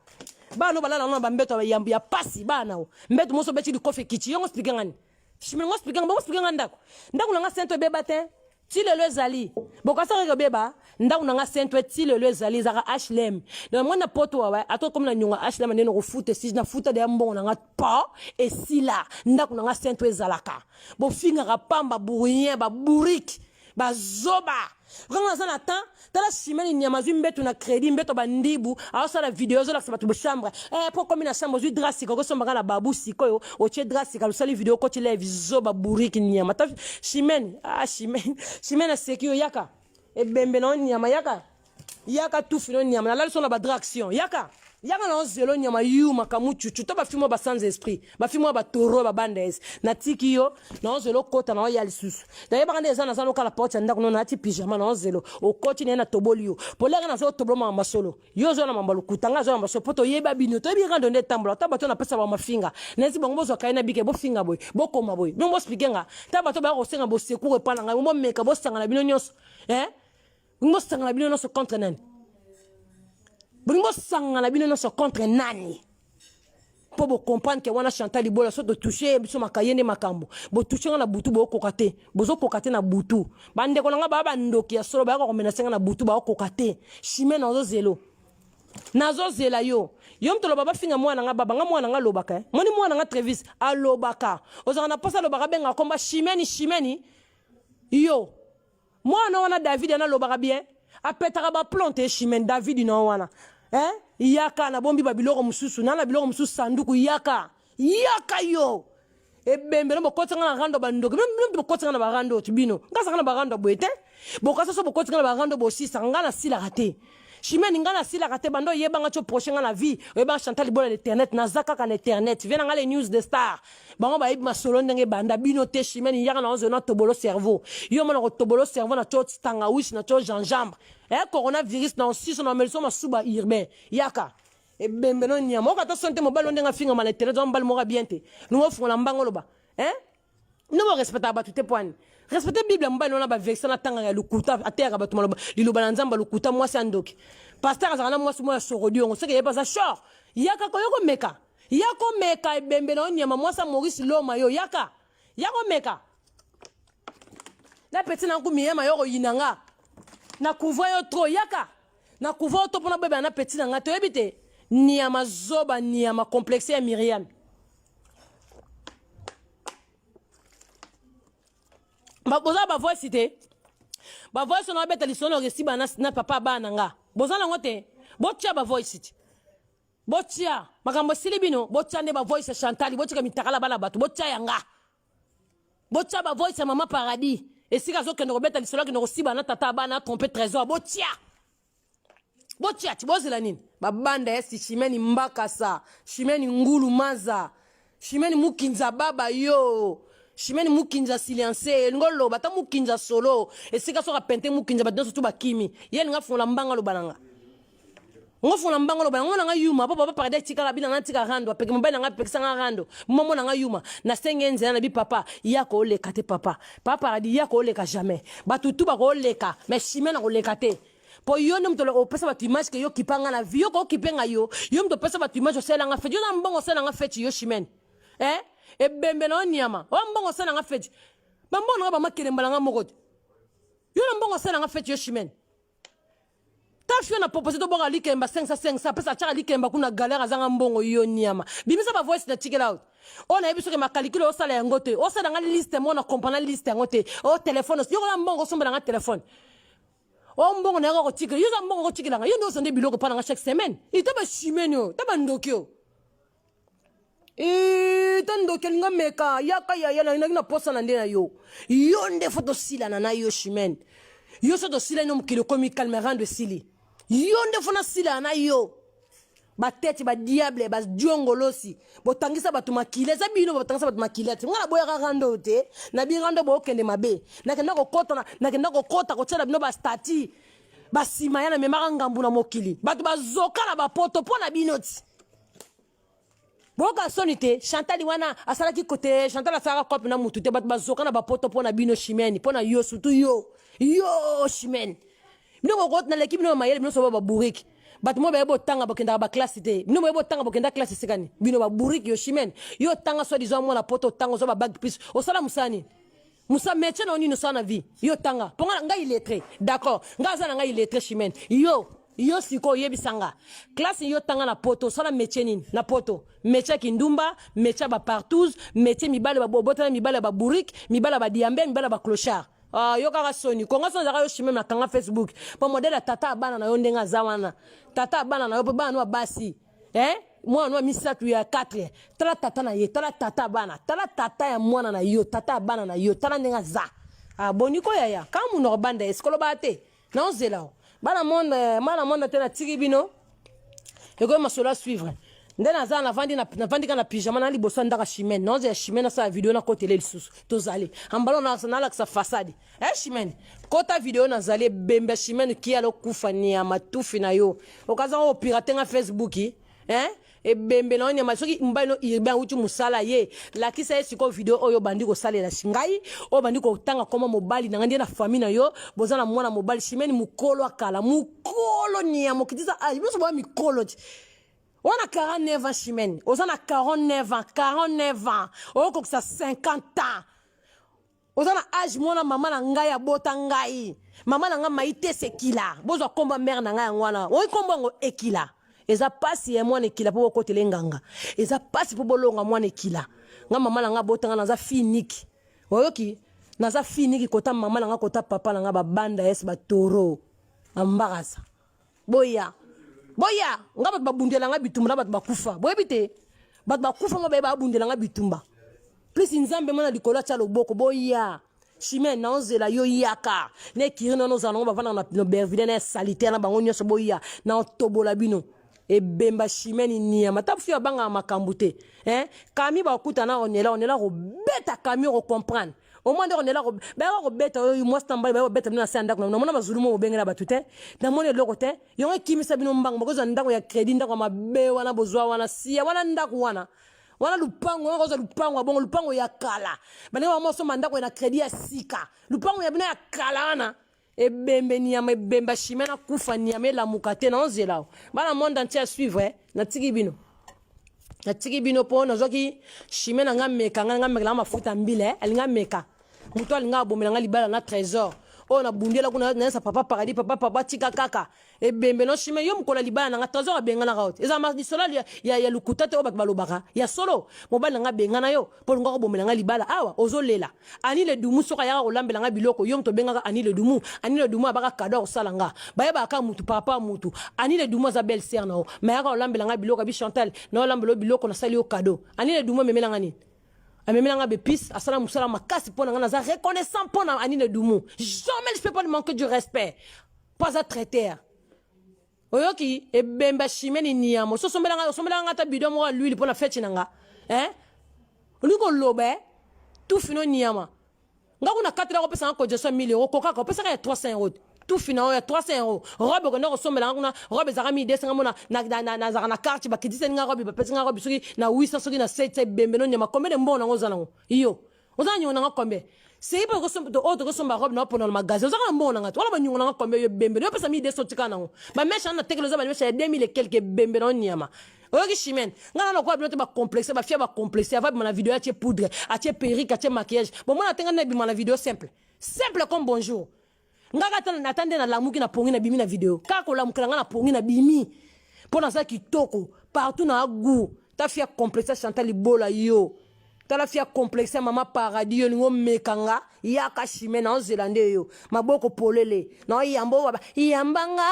bana no balala no na bambeto ya pasi, bana o mbeto moso obeti likofi ekiti yongo. Expliquer nga nini, Chimene? Ngo expliquer nga bongo, expliquer nga ndako. Ndako na nga sento ebeba te, ti lelo ezali. Bokasaka kobeba ndako na nga sento ti lelo ezali, ezalaka HLM. Donc mwana poto wawa ata okomi na nyongo HLM ndenge nakofuta esi nafuta deya mbongo na nga po esila. Ndako na nga sento ezalaka, bofingaka pamba, bourrien, babourrique. Bazoba. Vraiment naza na temps. Tala Chimene nyama azwi mbeto na crédit mbeto bandibu aosala video azolakisa bato chambre. Eh po komi na chambre ozwi drap sika okosomba nga na babu sikoyo otie drap sika osali video okoti live zoba bourrique nyama. Ta Chimene ah Chimene Chimene aseki yo yaka. Ebembe na nyama yaka. Yaka tufi no nyama nalali so na ba draction yaka yaka na ozelo nyama yuma kamuchuchu to bafi mwa ba sans esprit bafi mwa ba taureau ba bandes natiki yo na ozelo kota na oya lisusu nayebaka nde eza naza lokala porte ya ndako no nalati pyjama na ozelo okoti naye na toboli yo polaka nazo tobolo mama masolo yo ozo na mamba lokuta nga azo na masolo po toyeba bino toyebi rando nde etambola ata bato napesa bango mafinga nayesi bango bozwa kaye na bike bofinga boye bokoma boye bino boexplike nga ta bato baya kosenga bosecour epa na ngai bomeka bosangana bino nyonso eh? Bolingi bosangana bino nyonso contre nani? Bolingi bosangana bino nyonso contre nani? mpo bocomprendre ke wana chantal libola so totouche biso makaye nde makambo botouche nga na butu bokoka te bozokoka te na butu bandeko na nga baa bandoki ya solo bayaka komenase nga na butu baokoka te chime nazozelo nazozela yo yo moto oloba bafinga mwana nga baba nga mwana nga alobaka eh? moni mwana nga trevis alobaka ozalaka na mposa alobaka abenga komba chimeni chimeni yo Mwana wana David ana lobaka bien. Apetaka ba plomb te Chimène David na wana. Hein? Yaka na bombi ba biloko mususu, na na biloko mususu sanduku yaka. Yaka yo. Ebembe no bokotisa nga na rando ba ndoki. Bino bino bokotisa nga na ba rando ti bino. Nga saka na ba rando boye te. Bokasa so bokotisa nga na ba rando bosisa nga na silaka te. Chimène nga na silaka te bando oyeba nga tio proche nga na vie oyeba Chantal Libola l'internet naza kaka na internet vie na nga les news de star bango bayebi masolo ndenge ebanda bino te Chimène yaka na ozo na tobolo cerveau yo mona ko tobolo cerveau na tio tangawisi na tio gingembre eh coronavirus na osiso na meliso masuba urbain yaka ebembe no nyama okata son te mobali ndenge afinga na internet oza mobali moko bien te ningo ofungola mbango oloba eh no bo respectaka bato te poani respecte bible ya mobali wana baverse na tangaka ya lokuta ateyaka bato maloba liloba na nzambe ya lokuta mwasi ya ndoki paster azalaka na mwasi moko ya sorodiongo soki eyebi aza shor yaka koyo komeka ya komeka ebembe na yo nyama mwasi ya maurice loma yo yaka ya komeka na peti na nku miyema yo koyina nga na couvre yo trop yaka na couvre yo trop mpona boyebana na peti na nga toyebi te niama zoba niama complexe ya miriam boza ba voice te ba voice wana babeta lisolo na resiba na, na papa bana nga boza nango te botia ba voice te botia makambo esili bino botia nde ba voice ya chantal botika mitakala bana bato botia ya nga botia ba voice ya mama paradis esika azokende kobeta lisolo akende kosiba na tata bana trompe trésor botia botia ti bozela nini babanda ya si chimeni mbakasa chimeni ngulu maza chimeni mukinza baba yo chimeni mukinza silianse elingi oloba ata mukinza solo esika soki apente mukinza bato nyonso tu bakimi ye elingi afungola mbanga aloba na nga ngo fungola mbanga oloba na ngo na nga yuma po papa paradis etikala bina nga ntika rando apeke mobali na nga apekisa nga rando momo na nga yuma nasenge nzela na bi papa ya koleka te papa papa paradis ya koleka jamais bato tu bakoleka mais chimene akoleka te po yo nde moto opesa bato image ke yo kipa nga na vie yo kokipe nga yo yo moto opesa bato image osala nga feti yo na mbongo osala nga feti yo chimene eh ebembe na yo nyama oyo mbongo osala nga feti bambongo na nga bamakelemba na nga moko te yo na mbongo osala nga feti yo chimene taf yo na propose tobwaka likemba 500 500 apesa atiaka likemba kuna galère azanga mbongo yo nyama bimisa ba voice na tikela out oyo nayebi soki makalikile osala yango te osala nga liste moko na comprendre liste yango te o telefone yo kola mbongo osombela nga telefone o mbongo na yango akotikela yo oza mbongo okotikela nga yo nde ozonde biloko mpa na nga chaque semaine ita bashimeni oyo ta bandoki oyo ta ndoki alinga meka yaka yaya naki na posa na nde na yo yo nde fo tosilana na yo chimene yo so tosilani no mokili okomi calme rando esili yo nde fo nasilana na yo batete badiable badiongolosi botangisa bato makila eza bino botangisa bato makila te ngai naboyaka rando oyo te na birando bookende mabe nakenda kokota nakenda kokota kotiela bino bastati basima ya namemaka ngambu na mokili bato bazoka na bapoto mpo na bino ti boyoka soni te chantal wana asalaki kote chantal asalaka cope na mutu te bato bazoka na bapoto mpo na bino chimene mpo na yo surtout yo yo chimene bino boko naleki bino mayele bino soba babourike bato mo baye botanga bokendaka baklase te bino boye botanga bokenda klase esika nini bino babourike yo chimene yo otanga soi disant mwana poto otanga ozwa babag plus osala mosala nini mosala métier na yo nini osala na vie yo otanga mpo nga ngai illettré d'accord ngai aza na ngai illettré chimene yo yo sikoyo oyebisa nga klase yo otanga na poto osala métier nini na poto métier ya kindumba métier ya bapartouze métier mibale obotana mibale ya babourike mibale ya badiambe mibale ya baclochard. Ah, yo kaka soni konga soni ezalaka yo chimeme akanga facebook mpo modele ya tata ya bana na yo ndenge aza wana tata ya bana na yo mpe bana no ya basi eh? mwana no ya misato ya 4 tala tata na ye tala tata ya bana tala tata ya mwana na yo tata ya bana na yo tala ndenge aza ah, boni ko yaya kaka monoko banda ye sikoloba te naozela o bana monde bana monde te natiki bino ekomi masolo à suivre nde naza navandi navandi kaka na pyjama na liboso ya ndaka chimene naozela chimene asala video nakotele lisusu tozali ambalo nalakisa fasade e eh, chimene kota video nazali ebembe ya chimene kiala okufa niama tufi na yo okaza opirate nga facebook eh? Ebembe na yo nyama soki mobali no urbain awuti musala ye lakisa ye sikoyo video oyo obandi kosalela ngai oyo obandi kotanga koma mobali na ngai nde na famille na yo boza na mwana mobali chimene mokolo akala mokolo nyama okitisa age biso boya mikolo ti wana 49 ans chimene oza na 49 ans 49 ans okokisa 50 ans Oza na age mwana mama na ngai abota ngai mama na ngai maitese ekila bozwa kombo ya mare na ngai yango wana oyi kombo yango ekila eza pasi ya mwana ekila mpo bokotela enganga eza pasi mpo bolonga mwana ekila nga mama na ngai abota ngai naza fille unique oyoki naza fille unique kota mama na ngai kota papa na ngai babanda yes batoro bambarasa boya boya nga bato babundela nga bitumba na bato bakufa boyebi te bato bakufa ngo baye babundela nga bitumba plus nzambe mwana likolo atya loboko boya chimene naozela yo yaka na ekiri nano ozala nango bavanda na berville na salite na bango nyonso boya naotobola bino ebemba chimene niama ta fio abangaka makambo te eh? kami bakuta na onela onela kobeta kami okocomprendre omwa nde konela bayaka kobeta oyo mwasi na mobali bayaka kobeta bino na se ya ndako na namona bazulu mo bobengela bato te namoni eloko te yango ekimisa bino mbango bokozwa ndako ya kredi ndako ya mabe wana bozwa wana siya wana ndako wana wana lupango wana kozwa lupango ya bongo lupango ya kala bandenge bango osomba ndako ya na kredi ya sika lupango ya bino ya kala wana ebembe nyama ebemba chimie nakufa nyama elamuka te naozela bana monde entier à suivre eh? natiki bino natiki bino mpo nazwaki chimie na nga meka nga nga mekela mafuta mbila eh? alinga meka moto alinga abomela nga libala na trésor oyo nabundela kuna nayesa papa paradis papa papa tika kaka ebembe no chimie yo mokolo ya libala na nga trésor abenganaka yo te eza lisolo ya, ya, ya lokuta te oyo bato balobaka ya solo mobali na nga abengana yo mpo olinga kobomela nga libala awa ozolela ani le dumu soki ayaka kolambela nga biloko yo moto obengaka ani le dumu ani le dumu abaka kado akosala nga bayebaka kaka mutu par rapport mutu ani le dumu aza belle sœur na yo mais ayaka kolambela nga biloko abi chantal na olambela yo biloko nasali yo kado ani le dumu amemela nga nini amemela nga bepise asala mosala makasi mpo na nga naza reconnaissant mpo na ani le dumu jamais je peux pas lui manquer du respect mpo aza traiteur oyoki ebemba chimene niama osi osombelanga osombelanga nga ata bidon moko ya l'huile mpo na feti na nga eh? olingi koloba eh? tufi no niama nga kuna katela kopesa nga cotisation ya 1000 euro kokaka opesaka ya 300 euro tufi na yo ya 300 euro robe okenda kosombela nga kuna robe ezalaka 1200 nga mona nazalaka na quartier bakitiseli nga robe bapesi nga robe soki na 800 soki na 700 ebembe no nyama combien de mbongo nango oza nango yo oza na nyongo nanga combien sei mpo oyo tokosomba robe na opona na magasin ozaka na mbongo nanga te wana banyongo nanga combien yo ebembe yo opesa 1200 otika nango bameshe wana natekela oza bameshe ya 2000 et quelque ebembe na yo nyama oyoki chimene ngai na lokola bino te bacomplexe bafia bacomplexe ava bima na video atie poudre atie perruque atie maquillage bomona te ngai na bima na video simple simple comme bonjour Nga kaka ata nde nalamuki na pongi na bimi na video kaka kolamukela nga na pongi na bimi mpo naza kitoko partout na gout ta fia complexe Chantal Libola yo tala fia complexe mama paradis yo lingo meka nga yaka chime na ozela nde yo maboko polele na oyamba baba yamba nga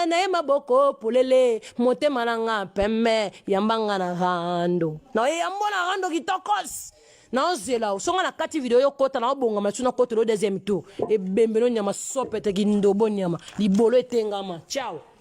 na ye maboko polele motema na nga pembe yamba nga na rando na oyambo na rando kitokos naozela songa na kati video yo kota na obongama su nakotela o deuxième tour ebembe no nyama sopete kindobo nyama libolo etengama ciao.